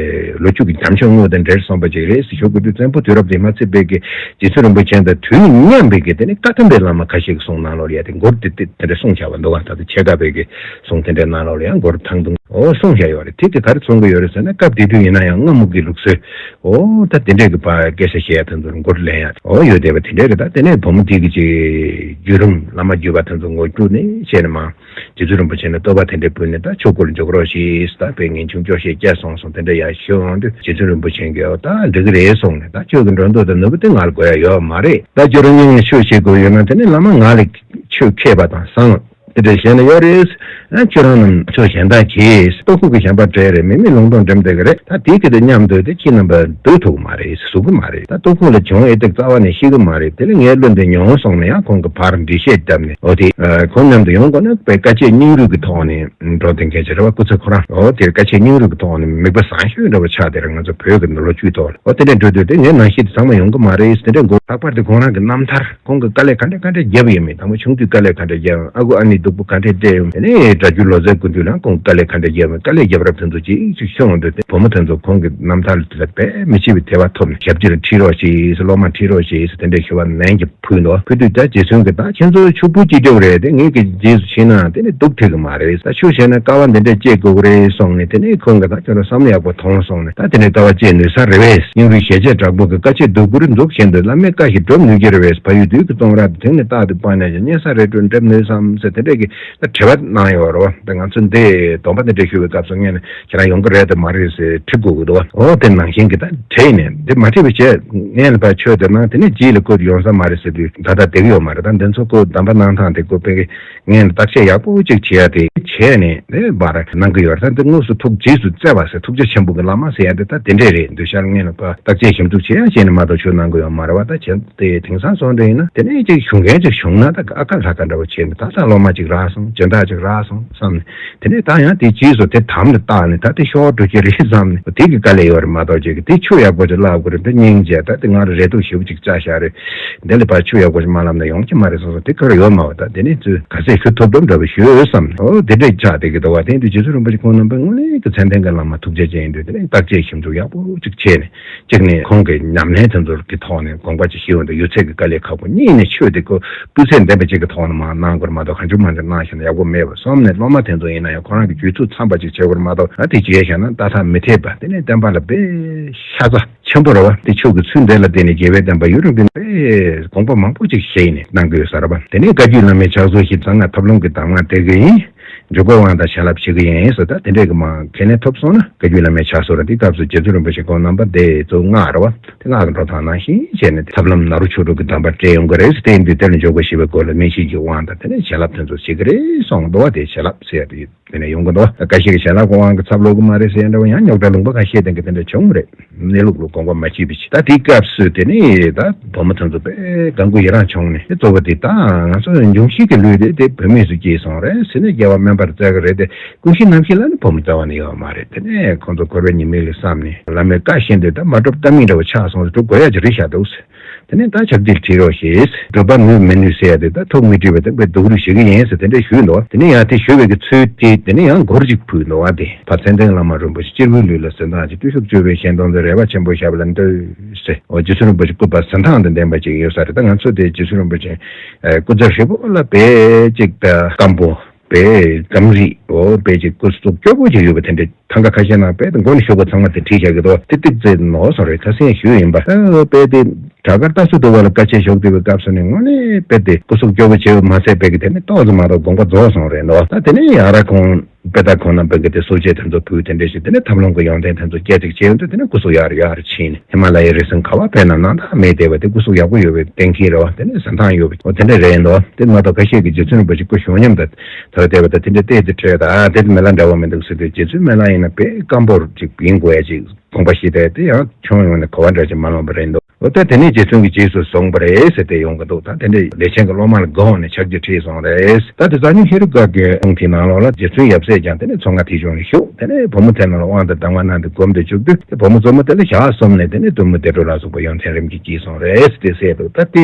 ལོ་རྒྱུས་ཀྱི་རྒྱབ་ལྗོངས་དངོས་དང་འབྲེལ་སོང་པ་ཅིག་རེད་ཟེར་ཞུ་དགོས་དུས། བཙན་པོ་དུས་རབས་དེ་མ་ཚད་པའི་གི་རྗེ་བཙུན་རིན་པོ་ཆེ་དང་དུས་མཉམ་པའི་གི་དེ་ནི་བཀའ་གདམས་པའི་བླ་མ་ཁ་ཤས་ཀྱི་གསུང་ནང་ལོགས་ལ་ཡ་དེ་མགུར་དེ་དེ་དེ་འདྲ་གསུངས་བཞག་པ་འདུག་ག་ད་ལྟ་ཆེ་ཁ་པའི་གི་གསུང་དེ་འདྲའི་ནང་ལོགས་ལ་ཡང་མགུར་ཐང་ཐུང་འོ་གསུངས་བཞག་ཡོད་རེད། དེ་དེ་ག་རེ་མཚོན་གྱི་ཡོད་རེད་ཟེར་ན། སྐབས་དེ་དུས་ཡིན་ན་ཡང་སྔ་མོ་གི་ལུགས་སྲོལ་འོ་ད་དེ་འདྲས་ཀྱི་ཕར་སྐད་ཆ་བཤད་ཡ་དེ་ཚོར་མགུར་ལེན་ཡ་འོ་ཡོད་བསྡད་པ་དེ་འདྲས་རེད། ད་དེ་ནས་བུ་མོ་དེ་གི་ཅིག་བརྒྱུད་རིམ་བླ་མ་བརྒྱུད་པ་དེ་ཚོ་ངོ་སྤྲོད་ནས་བྱས་ནས་མར། རྗེ་བཙུན་རིན་པོ་ཆེ་ལ་བསྟོད་པ་དེ་འདྲ་ཕུལ་ནས། ད་ཆོས་སྒོར་འཇུག་རོགས་ཞེས། ད་དཔེ་ངེས་འབྱུང་སྐྱོ་ཤས་སྐྱེས་སོང་སོང་དེ་འདྲ་ཡར་ཞུ་འོང་དུས། རྗེ་བཙུན་རིན་པོ་ཆེ་གིས་འོ་ད་འགྲིག་གི་རེད་གསུངས་ནས། ད་ཁྱོད་ཀྱི་འགྲོ་འདོད་དང་ནོར་བུ་དེ་ང་ལ་དགོས་ཡ་ཡོད་མ་རེད། ད་ཁྱོད་རང་སྙིང་ནས་ཆོས་བྱེད་དགོས་ཡོད་ན་དེ་ནི་བླ་མ་ང་ལ་ཆོས་མཁས་པ་དང་བཟང་དེ་འདྲ་གཞན་ལ་ཡོད་རེད། ཨ་ཁྱོད་རང་རྣམས་ཕྱོགས་གཞན་དག་གིས་ལྟོ་ཁུག་གི་བྱམས་པ་སྤྲད་རེད། མི་མེད་ལུང་སྟོང་འགྲིམ་བསྡད་ཀྱི་རེད། ད་དེ་གི་དེ་མཉམ་དུ་དེ་ཁྱེད་རྣམ་པ་སྡོད་ཐུབ་ཀྱི་མ་རེད། ཟུག་གི་མ་རེད། ད་ལྟོ་ཁུག་ལ་གྱོང་ཨེ་ཏིག་རྩ་བ་ནས་ཤེས་ཀྱི་མ་རེད། དེ་ལ་ངའི་བློ་འདི་ཉོན་སོང་ནས་ཡང་ཁོང་གི་ཕར་འགྲེལ་བཤད་བརྒྱབ་ནས། འོ་དེ་ཁོང་མཉམ་དུ་ཡོང་དགོས་ན་དཔེ་དཀའ་སྤྱད་སྙིང་རུས་ཀྱི་ཐོག་ནས་འགྲོ་བསྡད་མཁན་ཅིག་རེད་བ། སྐུ་ཚེ་ཁོ་རང་འོ་དེར་དཀའ་སྤྱད་སྙིང་རུས་ཀྱི་ཐོག་ནས་མིག་དཔེ་བཟང་ཤོས་འདྲ་བོ་ཆགས་བསྡད་རེད། ང་ཚོ་བོད་ཀྱི་ལོ་རྒྱུས་ཐོག་ལ། འོ་དེ་འདྲ་འགྲོ་དུས་དེ་ངའི་ནང་བཞིན་དུ་ཚང་མ་ཡོང་གི་མ་རེད་དེ་འདྲ་མགོ། ལྷག་པར་དུ་ཁོང་རང་གི་རྣམ་ཐར། ཁོང་གིས་དཀའ་ལས་ག་འདྲ་ག་འདྲ་བརྒྱབ་ཡོད་མེད། དང་པོ་ཆུང་དུས་དཀའ་ལས་ག་འདྲ་བརྒྱབ། ཨ་ཁུ་ཨ་ནེ་སྡུག་པོ་ག་འདྲ་སྤྲད་ཡོད། དེ་ནས་སྒྲ་སྒྱུར་ལོ་ཙཱའི་སྐུ་མདུན་ལ་ཁོང་དཀའ་ལས་ག་འདྲ་བརྒྱབ་ཡོད། དཀའ་ལས་བརྒྱབ་རབས་དེ་ཚོ་ཅིག་ཅིག་ཤོད་འོང་དུས། དེ་བུ་མོ་དེ་ཚོ་ཁོང་གི་རྣམ་ཐར་ལ་དཔེ་མི་སྲིད་པའི་དད་པ་ཐོབ་ནས། ཞབས་ཕྱི་ལ་ཁྲིད་རོགས་བྱེད་ཟེར། སློབ་མ་ཁྲིད་རོགས་བྱེད་ཟེར། དེ་འདྲའི་ཞུ་བ་ནན་གྱིས་ཕུལ་འདུག་ཕུལ་དུས་ད་རྗེ་བཙུན་གྱིས་ད་ཁྱེད་ཚོ་ཕྱུག་པོ་སྐྱེ་རྒྱུ་རེད། དེ་ངེད་ཀྱི་རྗེས་སུ་ཕྱིན་ན་དེ་ནི་སྡུག་ཐེག་གི་མ་རེད། ད་ཆོས་བྱས་ན་དཀའ་བ་འདི་འདྲ་སྤྱད་དགོས་ཀྱི་རེད་གསུངས་ནས། དེ་ནས་ཁོང་གིས་ད་ཁྱོད་རང་བསམ་བློ་ཡག་པོ་ཐོངས་གསུངས་ནས། ད་དེ་ནས་དཀའ་བ་སྤྱད་ནུས་ས་རེད་པས། སྙིང་རུས་ཞེ་བཅད་དྲག་པོ་གིས་དཀའ་སྤྱད་སྡུག་པོར་འཛུགས་བཞིན་དུ། བླ་མའི་བཀའ་བཞིན་སྒྲུབ་ནུས་ཀྱི་རེད་པས། བལ་ཡུལ་བདུད་ཀྱི་གཙང་ར་དེ་དེང་ནས་རྟག་ཏུ་སྤངས་ནས་ཀྱང་། གཉན་ས་རི་ཁྲོད་འགྲིམ་ནུས་སམ་ཟེར། དེ་འདྲ། གི་ད་དྲི་བ་གནང་ཡོད་རེད་བ། ད་ང་ཚོ་འདི་སྡོམ་པ་འདི་འདྲ་ཞུ་བའི་སྐབས་སུ་ངས་ནི་ཁྱེད་རང་ཡོང་གི་རེད་དམ་མ་རེད་ཟེར་དྲི་དགོས་ཀྱི་འདུག་བ། འོ་དེ་ནང་བཞིན་གྱི་ད་དྲིས་ནས་འདི་མ་དྲིས་པའི་རྗེས་ངས་ནི་ཕར་ཆོས་དེ་གནང་དེ་ནས་རྗེས་ལ་བཀོད་ཡོང་ས་མ་རེད་ཟེར་དུས་ད་ལྟ་བསྡད་ཀྱི་ཡོད་མ་རེད། ད་འདི་ཚོ་བཀོད་སྡོམ་པ་གནང་སྟངས་དེ་བཀོད་པའི་ངས་ནི་བརྟག་དཔྱད་ཡག་པོ་ཅིག་བྱེད་ཡ་དེ་བྱས་ནས་ནི་པར་གནང་གི་ཡོད་རེད། ད་འདི་དངོས་སུ་ཐུགས་རྗེས་སུ་བརྩེ་བ་ཟེར་ཐུགས་རྗེ་ཆེན་པོ་གི་བླ་མ་ཟེར་ཡ་འདི་ད་དེ་འདྲས་རེད། འདི་ཤར་ངས་ནི་ཕར་བརྟག་དཔྱད་ཞིབ་འཇུག་བྱེད་ཡ་བྱས་ནས་མ་གཏོགས་ཆོས་གནང་གི་ཡོད་མ་རེད་བ། ད་བྱས་དེ་དེང་སང་སོང་འདྲ་ཡིན་ན་དེ་ནས་ཅིག་ཞུ་མཁན་ཅིག་བྱུང་ན་ད་ཨ་ཁ་ལྷ་ཁ་འདྲ་བོ་བྱས་ནས་ད་ད་སློབ་མ་ཅིག་རག་སོང་། སྦྱིན་བདག་ཅིག་རག་སོང་བསམ་ནས། དེ་ནས་ད་ཡང་དེ་རྗེས་སུ་དེ་དམ་དུ་བཏགས་ནས་ད་དེ་ཤོར་འགྲོ་གི་རེད་བསམ་ནས་དེ་གི་དཀའ་ལས་ཡོད་རེད་མ་གཏོགས་ཅིག་གི་དེ་ཆོས་ཡག་པོ་ཅིག་བསླབ་དགོས་རེད། དེ་སྙིང་རྗེ་ད་དེ་ང་རེ་རེ་འདུག་ཞེ་པོ་ཅིག་བཅག་བཞག་རེད། འདི་ལས་ཕར་ཆོས་ཡག་པོ་ཞིག་མ་བསླབ་ན་ཡོང་གི་མ་རེད་བསམ་སོང་། དེ་ཁར་ཡོད་མ་བ། ད་དེ་ནས་ཚུར་ག་ཚད་ཞུ་ཐུབ་ཐུབ་འདྲ་བོ་ཞུ་བསམ་ནས་ཨོ་དེ་འདྲས་ཆགས་བསྡད་ཀྱི་འདུག་བ། དེ་དུས་རྗེ་བཙུན་རིན་པོ་ཆེ་ཁོང་རྣམ་པ་དངོས་གནས་ཀྱི་མཚན་ལྡན་གྱི་བླ་མ་ཐུགས་རྗེ་ཅན་ཡིན་དུས་དེ་ནས་བརྟག་དཔྱད་ཞིབ་འཇུག་ཡག་པོ་ཅིག་བྱས་ནས་གཅིག་ནས་ཁོང་གི་ཉམས་ལེན་དེ་ཚོ་གི་ཐོག་ནས་དགོངས་པ་ཅིག་ཞུས་འོང་དུས་ཡོད་ཚད་ཀྱི་དཀའ་ལས་ཁག་པོ། གཉིས་ནས་ཆོས་དེ་ཁོ་སྤུས་ཚད་ལྡན་པ་ཅིག་གི་ཐོག་ནས་མར་གནང་དགོས་རེད་མ་གཏོགས་གང་བྱུང་མང་བྱུང་གནང་བཞག་ན་ཡག་པོ་མེད་པ། གསུམ་ནས་སློབ་མ་དེ་ཚོ་ཡིན་ན་ཡང་ཁོ་རང་གི་རྒྱུད་ཚུགས་འཚམ་པ་ཅིག་བྱེད་དགོས་རེད་མ་གཏོགས་ཨ་དེ་བྱས་བཞག་ན་ཏག་ཏག་མི་འཐད་པ། དེ་ནས་བསྟན་པ་ལ་དཔེ་ཤ་ཚ་ཆེན་པོ་རེད་བ། དེ་ཆོས་ཀྱི་ཚུལ་འདི་ལ་བརྟེན་ནས་རྒྱལ་བའི་བསྟན་པ་ཡུན་རིང་དུ་གནས་པའི་དགོངས་པ་མང་པོ་ཅིག་བཞེས་ནས་གནང་གི་ཡོད་ས་རེད་བ། དེ་ནས་བཀའ་བརྒྱུད་བླ་མའི་ཕྱག་སྲོལ་བཞིན་གསང་སྔགས་ཐབས་ལམ་གྱི་གདམས་ངག་སྤྲད་ཀྱི་ཡིན། འཇུག་པའི་དབང་དང་བྱིན་རླབས་བྱེད་ཀྱི་ཡིན་ཟེར། ད་དེ་འདྲས་ཀྱི་མ་ཁས་ལེན་ཐོབ་སོང་ན་བཀའ་བརྒྱུད་བླ་མའི་ཕྱག་སྲོལ་རེད། དེ་སྐབས་སུ་རྗེ་བཙུན་རིན་པོ་ཆེ་ཁོང་རྣམ་པ་དེ་ཚོ་སྔགས་རེད་བ། དེ་སྔགས་ཀྱི་འགྲོ་སྟངས་ནང་བཞིན་བྱས་ནས་ཐབས་ལམ་ནཱ་རོ་ཆོས་དྲུག་གི་གདམས་པ་སྤྲད་ཡོང་གི་རེད་ཟེར། དེ་ཡིན་དུས་དེ་ལ་འཇུག་པ་ཞེས་པའི་སྒོ་ལ་སྨིན་བྱེད་ཀྱི་དབང་དང་དེ་ནས་བྱིན་རླབས་དེ་ཚོ་བྱེད་ཀྱི་རེད་གསུངས་འདུག་བ། དེ་བྱིན་རླབས་ཟེར་ཡ་དེ་ཡིན། དེ་ནས་ཡོང་གི་འདུག་ད་ཁ་ཤས་ཀྱིས་བྱིན་རླབས་ཀྱི་དབང་གིས་ཚབ་ལོག་གི་མ་རེད་ཟེར་ཡ་འདྲ་བོ་ཡང་རྙོག་དྲ་ལུང་པ་ཁ་ཤས་སྟེང་གི་དེ་འདྲ་བྱུང་རེད། གནས་ལུགས་ལ་དགོངས་པ་མ་བྱས་པའི་ཕྱིར། ད་དེའི་སྐབས་སུ་དེ་ནས་ད་བུ་མོ་དེ་ཚོ་དཔེ་དགའ་མགུ་ཡི་རངས་བྱུང་ནས་དེ་གཙོ་བོ་དེ་ད་ང་ཚོ་འབྱུང་བཞི་གི་ལུས་དེ་དེ་བུད་མེད་སུ་སྐྱེས་སོང་རེད་ཟེར་ནས་སྐྱེ་བ་དམན་པར་བཙལ་གི་རེད་དེ། ཀུན་གཞི་རྣམ་ཤེས་ལ་ནི་བུ་མོ་རྩ་བ་ནས་ཡོད་མ་རེད། དེ་ནས་ཁོང་ཚོ་འཁོར་བའི་ཉེས་དམིགས་ལ་བསམ་ནས་བླ་མའི་བཀའ་བཞིན་དུ་ད་མ་གྲུབ་ལྟ་མིན་འདྲ་བོ་ཆགས་སོང་ཟེར། སྒྲུབ་དགོས་ཡ་ཅིག་རེད་ཤག་འདུག་ཟེར། དེ་ནས་ད་ཕྱག་རྗེས་ཁྲིད་རོགས་ཞེས། སྒྲུབ་པ་ནུས་མི་ནུས་ཟེར་ཡ་དེ་ད་ཐུགས་མི་དྲན་པ་དེ་དཔེ་སྡུག་རུས་བྱེད་ཀྱི་ཡིན་ཟེར་དེ་འདྲ་ཞུས་འདུག་དེ་ནས་ཡང་དེ་ཞུ་བའི་གི་ཚུལ་དེ་དེ་ནས་ཡང་མགུར་ཅིག་ཕུལ་འདུག་བ། དེ་ཕ་མཚན་ལྡན་བླ་མ་རིན་པོ་ཆེ། སྤྱིར་བུའི་ལུས་ལ་གཟི་མདངས་ཆེ། བརྟུལ་ཞུགས་སྤྱོད་པས་གཞན་སྟོང་མཛད། རལ་པ་ཆེན་པོ་ཞབས་ལ་གཏོད་ཟེར། འོ་རྗེ་བཙུན་རིན་པོ་ཆེ་སྐུ་པར་གཟི་མདངས་དང་ལྡན་པ་ཅིག་ཡོད་ས་རེད། ད་ང་ཚོ་དེ་རྗེ་བཙུན་རིན་པོ་ཆེ་སྐུ་ཚེ་ཧྲིལ་པོ་ལ་དཔེ་ཅིག་ད་སྐམ་པོ། དཔེ་སྐམ་རིས་འོ་དཔེ་ཅིག་སྐུ་གཟུགས་སྐྱོ་པོ་ཅིག་ཡོད་པ་དེ་འདྲ། ཐང་ག་ཁ་ཤས་ནང་དཔེ་དེ་མགོ་ནས་གཞུག་གུ་ཚང་མ་དེ་བྲིས་བཞག་གི་འདུག་ཏིག་ཏིག་ཙེ་ནོར་སོང་རེད། ཁ་སང་ཞུས་ཡིན་པ། ཨ་དཔེ་དེ་བྲག་དཀར་རྟ་སོ་འདུ་བ་ལ་དཀའ་སྤྱད་ཞུགས་བསྡད་པའི་སྐབས་སུ་ནི་དངོས་གནས་དཔེ་དེ་སྐུ་གཟུགས་སྐྱོ་པོ་བྱས་པ་མ་ཟད་དཔེ་གི་དེ་ནི་ཏོག་ཙམ་མ་གཏོགས་དགོངས་པ་རྫོགས་སོང་རེད་འདུག་ད་དེ་ནས་ཡང་ར་ཁོང་དཔེ་ད་ཁོང་རྣམ་པ་གི་དེ་གསོལ་ཇ་དེ་ཚོ་ཕུལ་དེ་འདྲ་ཞིག་དེ་ནས་ཐབས་ལམ་གྱི་ཡོན་ཏན་དེ་ཚོ་སྐྱེ་ཅིག་བྱས་ཡོང་དུས་དེ་ནས་སྐུ་གཟུགས་ཡར་ཡར་ཕྱིན་ནས་ཧི་མ་ལ་ཡའི་རི་སེང་ག་བ་ཕེབས་ན་སྣང་དག་མེད་བསྡད་པ་དེ་སྐུ་གཟུགས་ཡག་པོ་ཡོད་པའི་གཏན་འཁེལ་རེད་བ། དེ་ནས་གཟི་མདངས་ཡོད་པའི་འོ་དེ་འདྲ་རེད་འདུག་དེ་མ་གཏོགས་ཁ་ཤས་ཀྱིས་རྗེ་བཙུན་རིན་པོ་ཆེ་སྐུ་གཞོན་ཉམས་དང་དར་བསྡད་པ་དང་དེ་འདྲ་བལྟས་ཏེ་བྲོས་ད་དེ་དེ་མི་ལ་འདྲ་བ་མི་འདུག་ཟེར་དུས་རྗེ་བཙུན་མི་ལ་ཡིན་ན་དཔེ་སྐམ་པོ་ཅིག་ཡིན་དགོས་ཡ་ཅིག་དགོངས་པ་བཞེས་ཏེ་དེ་ཡང་ཁྱོན་ཡོངས་ནས་གོ་བ་འདྲ་ཅིག་མ་ལོན་པ་རེད་འདུག་འོ་ད་དེ་ནས་རྗེ་བཙུན་གྱི་རྗེས་སུ་བཟུང་བ་རེད་ཟེར་ཏེ་ཡོང་གི་འདུག་ད་དེ་འདྲའི་ལས་ཅན་གྱི་སློབ་མ་ལ་དགའ་འོང་ནས་ཕྱག་རྗེས་ཁྲིད་སོང་རེད། ད་དེ་གཙང་སྨྱོན་ཧེ་རུ་ཀ་གི་དབང་དེའི་ནང་ལོགས་ལ་རྗེ་བཙུན་ཡབ་སྲས་ཀྱང་དེ་ནས་མཚོ་རྔ་ཐེག་མཆོག་ནས་བཞུགས། དེ་ནས་བུ་མོ་དེ་རྣམས་ལ་དབང་དང་གདམས་ངག་གནང་སྟེ་སྒོམ་དུ་བཅུག་དུས་དེ་བུ་མོ་གཙོ་མོ་དེ་ལ་ཞག་གསུམ་ནས་དེ་ནས་གཏུམ་མོ་བདེ་འགྲོ་ལ་སོགས་པ་ཡོན་ཏན་རིམ་གྱིས་སྐྱེས་སོང་རེད་ཟེར་ཏེ་གསལ་འདུག་ད་དེ་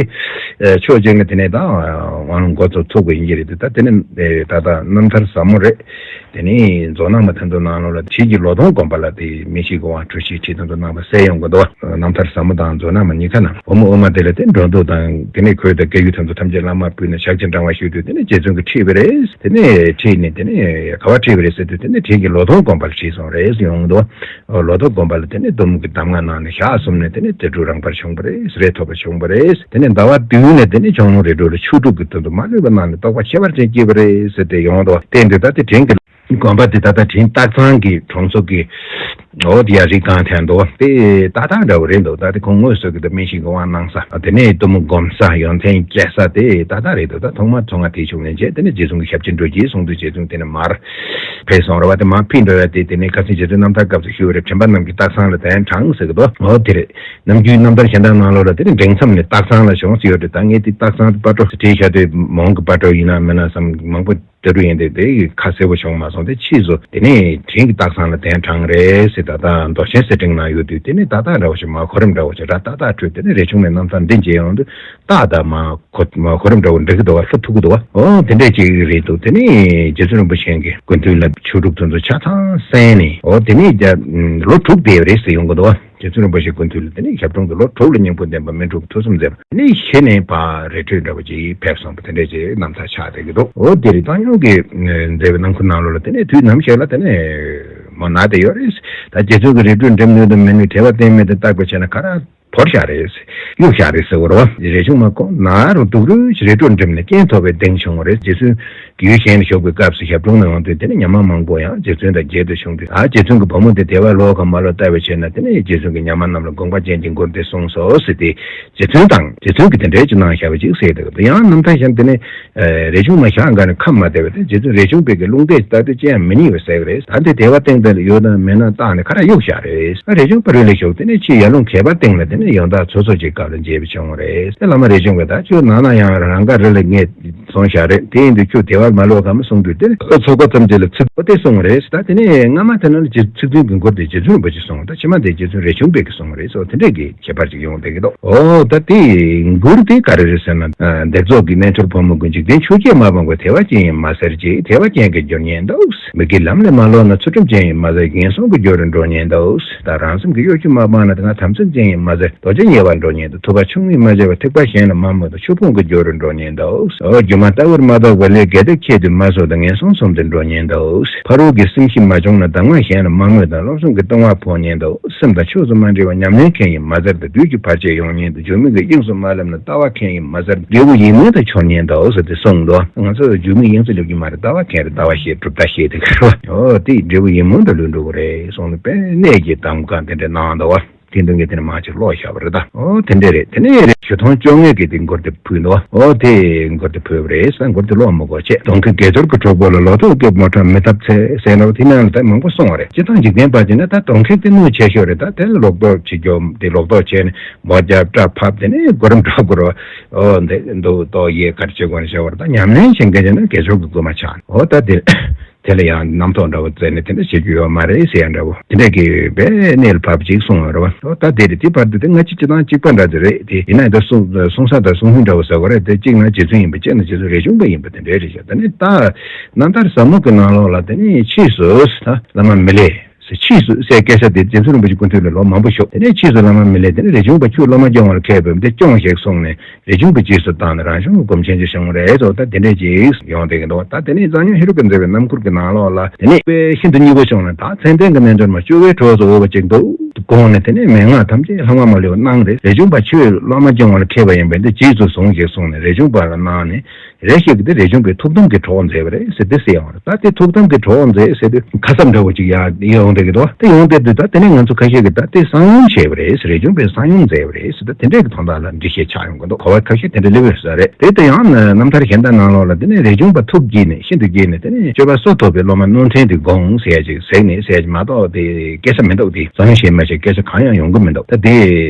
ཕྱོགས་གཅིག་ནས་དེ་ནས་ད་དབང་ལུང་འགོ་ཚུགས་ཚུགས་པ་ཡིན་གྱི་རེད་དེ། ད་དེ་ནས་ད་ལྟ་རྣམ་ཐར་ཟབ་མོ་རེད། དེ་ནས་མཛོ་ནག་མ་ཐང་དུ་ནང་ལོགས་ལ་བྲིས་ཀྱི་ལོ་ཐོང་དགོན་པ་ལ་དེ་མི་ཤེས་གི་དབང་གྲོལ་ཞིག་བྲིས་ཐང་དུ་གནང་བ་གསལ་ཡོང་གི་འདུག་རྣམ་ཐར་ཟབ་མོ་དང་མཛོ་ནག་མ་གཉིས་ཀ་ནང་བུ་མོ་ཨུ་མ་དེ་ལ་དེ་འགྲོ་འདུག་དང་དེ་ནས་གོས་དང་བཀའ་ཡུལ་ཐང་དུ་ཐམས་ཅད་བླ་མ་ཕུལ་ནས་ཕྱག་ཆེན་བགྲང་བ་ཞུས་དུས་དེ་ནས་རྗེ་བཙུན་གྱིས་ཁྲིད་པ་རེད། དེ་ནས་ཁྲིད་ནས་དེ་ནས་ག་བ་ཁྲིད་པ་རེད་ཟེར་དུས་དེ་ནས་བྲིས་ཀྱི་ལོ་ཐོང་དགོན་པ་ལ་ཁྲིད་སོང་རེད་ཡོང་གི་འདུག་ལོ་ཐོག་དགོན་པ་ལ་དེ་ནས་གཏུམ་གྱི་གདམས་ངག་གནང་ནས་ཞག་གསུམ་ནས་དེ་ནས་དེ་འབྲུ་རང་དཔར་བྱུང་བ་རེད། རེད་ཐོབ་པ་བྱུང་བ་རེད། དེ་ནས་ཟླ་བ་བདུན་ནས་དེ་ནས་ཆོས་ལུང་རི་ཁྲོད་ལ་ཆོས་དྲུག་གི་དོན་དུ་མ་ལུས་པ་གནང་ནས་རྟོགས་པ་ཁྱད་པར་ཅན་སྐྱེས་པ་རེད་ཟེར་ཏེ་ཡོང་དོ། བསྟན་དུས་ད་ལྟ་དྲིན་གྱི་དགོན་པ་དེ་ད་ལྟ་དྲིན་སྟག་ཚང་གི་གྲོང་ཚོ་གི་འོ་དེ་ཡ་རི་སྒང་ཐལ་འདུག་དེ་ཏག་ཏག་འདྲ་བོ་རེད་འདུག་ད་དེ་ཁོང་དངོས་སུ་གི་ད་སྨན་ཞིག་གི་དབང་གནང་ས་དེ་ནས་གཏུམ་སྒོམ་ས་ཡོན་ཏན་སྤྲད་ས་དེ་ཏག་ཏག་རེད་འདུག་ད་ཐོག་མར་མཚོ་རྔ་ཐེག་མཆོག་ནས་མཇལ། དེ་ནས་རྗེ་བཙུན་གྱི་ཞབས་ཕྱི་འགྲོ་གྱིས་གསུངས་དུས་རྗེ་བཙུན་དེ་ནས་མར་ཕེབས་སོང་རེད་བ། དེ་མར་ཕེབས་འགྲོ་བ་དེ་དེ་ནས་ཁ་སང་རྗེ་བཙུན་རྣམ་ཐར་སྐབས་སུ་ཞུས་པ་རེད། དྲན་པ་རྣམས་ཀྱིས་སྟག་ཚང་ལ་གདན་དྲངས་ཟེར་གི་འདུག་འོ་དེ་རེད། ནམ་རྒྱུན་རྣམ་ཐར་གཞན་དག་ནང་ལོགས་ལ་དེ་ནི་འབྲིང་མཚམས་ནས་སྟག་ཚང་ལ་བྱུང་ཟེར་ཡོད་དེ། ད་ངས་དེ་སྟག་ཚང་དུ་སྤ་གྲོ་བྲིས་བཞག་དུས་མོང་གི་སྤ་གྲོ་ཡིན་ན་མིན་ན་བསམ་མང་པོ་ལྟ་གྲུ་ཡིན་དེ་དེ་ཁ་གསལ་པོ་བྱུང་མ་སོང་། དེ་ཕྱིས་སུ་དེ་ནས་དྲིན་གྱི་སྟག་ཚང་ལ་གདན་དྲངས་རེད་ཟེར། ད་ལྟ་མདོ་ཆེན་གསེར་ཕྲེང་ནང་ཡོད་དུས་དེ་ནས་ཏག་ཏག་འདྲ་བོ་ཞིག་མ་གོ་རིམ་འདྲ་བོ་ཞིག་ར་ཏག་ཏག་འཕྲོས། དེ་ནས་རས་ཆུང་མའི་རྣམ་ཐར་འདི་མཇལ་ཡོང་དུས་ཏག་ཏག་མ་གོ་མ་གོ་རིམ་འདྲ་བོ་འགྲིག་གི་འདུག་བ། ལྷུ་ཐུག་གི་འདུག་བ། འོ་དེ་འདྲས་ཅིག་རེད་འདུག་དེ་ནས་རྗེ་བཙུན་རིན་པོ་ཆེ་གི་སྐུ་མདུན་ལ་ཆོས་དྲུག་དེ་ཚོ་ཆ་ཚང་གསན་ནས་འོ་དེ་ནས་རྒྱ་ལོ་དྲུག་བསྡད་པ་རེད་ཟེར་ཡོང་གི་འདུག་བ། རྗེ་བཙུན་རིན་པོ་ཆེའི་སྐུ་མདུན་ལ་དེ་ནས་ཞབས་དྲུང་དུ་ལོ་དྲུག་ལ་སྙིང་པོ་ལྡན་པ་སྨིན་དྲུག་ཐུགས་གསུམ་མཛད་པ། དེ་ནས་གཞི་ནས་ཕར་རི་ཁྲོད་འདྲ་བོ་ཅིག་ཕེབས་སོང་བ་དེ་འདྲས་ཅིག་རྣམ་ཐར་ཆགས་བསྡད་ཀྱི་འདུག་འོ་དེ་རིང་བཏང་སྙོམས་ཀྱི་མཛད་པའི་ནང་ཁུལ་ནང་ལོགས་ལ་དེ་ནས་དུས་ནམ་ཞིག་ལ་དེ་ནས་མོ་ན་བསྡད་ཡོད་རེད། ད་རྗེ་བཙུན་གྱི་རི་ཁྲོད་འགྲིམ་ནུས་དང་མི་ནུས་དྲི་བ་གཏན་མེད་དུ་བརྟག་པ་བྱས་ན་ག་ར་ བོར་བཞག་རེད། གཡུག་བཞག་རེད་ཟེར་བ་རེད་བ། རས་ཆུང་མ་ཁོང་ན་རུ་སྡུག་རུས་རི་ཁྲོད་འགྲིམ་ནས་རྐྱེན་ཐོབ་པའི་གདེང་བྱུང་བ་རེད། རྗེ་བཙུན་གྱི་ཡུལ་གཞན་ལ་བཞུགས་པའི་སྐབས་སུ་ཞབས་དྲུང་ནས་འོང་དུས་དེ་ནས་ཉ་མ་མང་པོ་ཡང་རྗེ་བཙུན་དང་མཇལ་དུ་བྱུང་དུས། ཨ་རྗེ་བཙུན་གྱི་བུ་མོ་དེ་དེ་བར་ལོག་གམ་མ་ལོག་བལྟ་བའི་ཆེད་ན་དེ་ནས་རྗེ་བཙུན་གྱིས་ཉ་མ་རྣམས་ལ་དགོངས་པ་ཅན་གྱི་མགུར་འདི་གསུངས་སོ་ཟེར་ཏེ། རྗེ་བཙུན་དང་རྗེ་བཙུན་གྱིས་དེ་འདྲའི་ཅིག་གནང་བཞག་པ་ཅིག་གསལ་འདུག་ཡང་རྣམ་ཐར་གཞན་དེ་ནས། ཨ་རས་ཆུང་མ་ཞག་འགའ་ནས་ཁ་མ་བདེ་བས་ཏེ། རྗེ་བཙུན་རས་ཆུང་པའི་གི་རླུང་རྟས་ལྟ་དུས་ཅི་ཡང་མི་རྙེད་པ་ཟེར་གི་རེད། ད་དེ་དེ་བ་སྟེང་དེ་ལ་ཡོད་དང་མེད་ན་བརྟག་ནས་ཁ་ར་གཡུག་བཞག་རེད། ཨ་རས་ཆུང་པ་རི་ལ་བཞུགས་དེ་ནས་ཕྱིའི་ཡར་ཀླུང་གད་པ་སྟེང་ལ་དེ་ནས་ཡང་དག་ཚོད་ཚོད་ཅིག་སྐབས་ལ་མཇལ་བ་བྱུང་བ་རེད། དེ་བླ་མ་རས་ཆུང་པས་ད་ཁྱོད་ནང་ན་ཡང་རང་དགའ་རི་ལ་ངས་སོང་བཞག་རེད། དེ་ཡིན་དུས་ཁྱོད་དེ་བ་མ་ལོག་གམ་གསུངས་དུས་དེ་ཚོགས་པ་ཙམ་ཅིག་ལ་ཚིག་པོ་དེ་གསུངས་པ་རེད། ད་དེ་ནས་སྔ་མ་དེ་ནང་ལ་རྗེ་ཚིག་བདུན་གྱི་མགུར་དེ་རྗེ་བཙུན་རིན་པོ་ཆེས་གསུངས། ད་ཕྱི་མ་དེ་རྗེ་བཙུན་རས་ཆུང་པས་ཀྱིས་གསུངས་པ་རེད། སོ་དེ་འདྲས་ཀྱི་ཁྱད་པར་ཅིག་ཡོང་བསྡད་ཀྱི་འདུག་འོ་ད་དེ་མགུར་དེ་ག་རེ་རེད་ཟེར་ན། ཨ་སྡེབ་ཚོགས་ཀྱི་རྣལ་འབྱོར་ཕོ་མོ་ཀུན། འཇིག་རྟེན་ཆོས་བརྒྱད་མ་སྤངས་པར། དད་པ་ཅན་ཡིན་མ་ཟེར་ཅིག་དད་པ་ཅན་གྱི་རྒྱུར་ཉན་འདུག་མི་དགེའི་ལམ་ལས་མ་ལོག་ན། ཚུལ་ཁྲིམས་ཅན་ཡིན་མ་ཟེར། ངན་སོང་གི་རྒྱུ་རུ་འགྲོ་ཉན་འདུག་ད་རང་སེམས་ཀྱི་གཡོ་སྒྱུ་མ་སྤངས་ན། དེ་ང་དམ་ཚིག་ཅན་ཡིན་མ་ཟེར། རྡོ་རྗེ་དམྱལ་བར་འགྲོ་ཉན་འདུག་ཐུབ་པ་ཆུང་ངུས་མ་བྱས་པར། ཐེག་པ་གཞན་ལ་མ་རྨོངས་དང་། ཆོས་ཕུང་གི་རྒྱུ་རུ་འགྲོ་ཉན་འདུག་འོ་སྒྱུ་མ་ལྟ་བུར་མ་རྟོགས་པར། ལས་དགེ་སྡིག་ཆེད་དུ་མ་བཟོད་དང་། ངན་སོང་གསུམ་དུ་འགྲོ་ཉན་འདུག་ཕ་རོལ་གྱི་སེམས་བསྐྱེད་མ་བྱུང་ན། གདམས་ངག་གཞན་ལ་མ་སྨོད་དང་། སློབ་གསུམ་གྱི་ལྟུང་བ་ཕོག་ཉན་འདུག་སེམས་དང་ཕྱོགས་སུ་མ་འབྲེལ་བར། ཉམས་ལེན་མཁན་ཡིན་མ་ཟེར་ཏེ། བདུད་ཀྱི་བར་ཆད་ཡོང་ཉན་འདུག་འགྱུར་མེད་ཀྱི་དབྱིངས་སུ་མ་སླེབས་ན། ལྟ་བ་མཁན་ཡིན་མ་ཟེར། འབྲས་བུ་ཡིད་སྨོན་དུ་འཆོར་ཉན་འདུག་ཟེར་ཏེ་གསུངས་འདུག་ང་ཚོ་འགྱུར་མེད་དབྱིངས་སུ་སླེབས་ཀྱི་མ་རེད། ལྟ་བ་མཁན་རེད། ལྟ་བ་ཤེས་གྲུབ་མཐའ་ཤེས་དེ་ག་རེད་བ། འོ་དེ་འབྲས་བུ་ཡིད་སྨོན་དུ་ལུས་འགྲོ་གི་རེད་གསུངས་ནས་དཔལ་གནས་ཀྱི་གདམས་ངག་དེ་འདྲ་གནང་འདུག་བ། དེ་འདུག་ངས་དེ་ནས་མ་ཅིག་ཀློག་བཞག་པ་རེད་ད། འོ་དེ་འདྲས་རེད། དེ་ནས་རེད། ཞུ་མཐོང་བཅོ་ལྔའི་གི་དེ་མགུར་དེ་ཕུལ་འདུག་འོ་དེ་མགུར་དེ་ཕུལ་བ་རེད་ཟེར། མགུར་དེ་ཀློག་མི་དགོས་བྱས། གདོང་ཁའི་དགེ་སྦྱོར་གྱི་གྲོགས་པོ་ལ། ལོ་ཐོག་སྐེད་མོ་ཁྲ་མི་བཏབ་འཚལ་ཟེར་ན་བ། དེ་ནང་ལ་ད་མང་པོ་གསུངས་པ་རེད། སྤྱིར་བཏང་འཇིག་རྟེན་པ་ཅིག་ན་ད་གདོང་ཁའི་དེ་གནོད་ཆེ་ཤོས་རེད། ད་དེ་ལ་ལོག་རྟོག་བྱེད་རྒྱུ་དེ་ལོག་རྟོག་བྱས་ནས་མོ་རྒྱབ་སྐྲ་ཕབ་དེ་ནས་གོ་རིམ་འདྲ་དགོས་རེད་བ། འོ་འདི་འདུག་ཏོ་ཡེ་གར་བྱེད་དགོས་ནས་བྱ་བར། ད་ཉམས་ལེན་བྱེད་མཁན་ཅིག་ན་དགེ་སྦྱོར་གྱི་མགུར་མ་ཆགས། འོ་ད་དེ། དེ་ལ་ཡང་རྣམ་རྟོག་འདྲ་བོ་བཙལ་ནས་དེ་འདྲ་བྱེད་རྒྱུ་ཡོད་མ་རེད་ཟེར་ཡ་འདྲ་བོ། དེ་འདྲ་གི་བའི་གནས་ལ་བབས་ཅིག་གསུངས་ཡོད་རེད་བ། ད་དེ་རེད། དེ་བར་དུ་དེ་ང་ཅི་ཅི་དང་གཅིག་པ་འདྲ་དེ་རེད། དེ་ཡིན་ན་ད་གསུང་གསུང་ས་དང་གསུང་ཧུན་འདྲ་བོ་ཟེར་བ་རེད། དེ་གཅིག་ན་རྗེ་བཙུན་ཡིན་པ། གཅིག་ན་རྗེ་བཙུན་རས་ཆུང་པ་ཡིན་པ་དེ་འདྲའི་རེད་ཤག་དེ་ནས་ད་རྣམ་ཐར་ཟབ་མོ་གི་ནང་ལོགས་ལ་དེ་ནས་ཕྱིས་སུ་ད་བླ་མ་མི་ལས་ཕྱིས་སུ་ཟེར་སྐད་ཆ་དེ་རྗེ་བཙུན་རིན་པོ་ཆེ་སྐུ་མདུན་ལ་ལོ་མང་པོ་བཞུགས། དེ་ནས་ཕྱིས་སུ་བླ་མ་མི་ལས་དེ་ནས་རས་ཆུང་པ་ཁྱོད་བློ་མ་སྦྱོང་བར་མཁས་པས་འདི་སྐྱོངས་ཞེས་གསུངས་ནས། རས་ཆུང་པའི་རྗེས་སུ་བཏང་ནས་རང་བྱུང་གི་སྒོམ་ཆེན་ཅིག་བྱུང་རེད་ཟེར། ད་དེ་འདྲས་ཅིག་ཡོང་བསྡད་ཀྱི་འདུག་ད་དེ་ནས་གཙང་སྨྱོན་ཧེ་རུ་ཀ་མཛད་པའི་རྣམ་མགུར་གྱི་ནང་ལོགས་ལ་དེ་ནས་དཔེ་ཤིན་ཏུ་སྙིང་པོ་བྱུང་ནས། ད་མཚན་ལྡན་གྱི་རྣལ་འབྱོར་མ་བཅོལ་བའི་གྲོགས་སུ་འོས་པ་ཅིག་འདུག་དགོངས་ནས་དེ་ནས་མན་ངག་ཐམས་ཅད་ལྷག་མ་མ་ལུས་པ་གནང་རེད། རས་ཆུང་པ་ཁྱོད་བླ་མ་སྦྱོང་བར་མཁས་པ་ཡིན་པས་འདི་རྗེས་སུ་བཟུང་ཞེས་གསུངས་ནས་རས་ཆུང་པ་ལ་གནང་ནས། རེ་ཞིག་གིས་དེ་རས་ཆུང་པའི་ཐུགས་དམ་གྱི་གྲོགས་མཛད་པ་རེད་ཟེར་ཏེ་ཟེར་ཡོང་རེད། ད་དེ་ཐུགས་དམ་གྱི་གྲོགས་མཛད་ཟེར་དུས་ཁ་གསབ་འདྲ་བོ་ཅིག་ཡང་ཡོང་བསྡད་ཀྱི་འདུག་དེ་ཡོང་བསྡད་དུས་ད་དེ་ནས་ང་ཚོ་ཁ་ཤས་ཀྱིས་ད་དེ་གསང་ཡུམ་བྱས་པ་རེད་ཟེར། རས་ཆུང་པས་གསང་ཡུམ་མཛད་པ་རེད་ཟེར། ད་དེ་འདྲས་ཀྱི་དོན་དག་ལ་འགྲེལ་བཤད་ཆགས་ཡོང་གི་འདུག་གོ་བ་ཁ་ཤས་དེ་འདྲ་སླེབས་ཡོད་ས་རེད། དེ་ལྟ་ཡང་རྣམ་ཐར་གཞན་དག་ནང་ལོགས་ལ་དེ་ནས་རས་ཆུང་པ་ཐུགས་དགྱེས་ནས་ཤིན་ཏུ་དགྱེས་ནས་དེ་ནས་སྤྱོད་པ་སོ་ཐོབ་པའི་སློབ་མ་རྣོ་འཕྲེང་དེ་དགོངས་ཟེར་ཡ་ཅིག་ཟེར་ནས་ཟེར་ཡ་ཅིག་མ་གཏོགས་དེ་སྐད་ཆ་མི་འདུག་དེ་གསང་ཡུམ་ཞེས་མ་བྱས་སྐད་ཆ་གང་ཡང་ཡོང་གི་མི་འདུག་ད་དེ།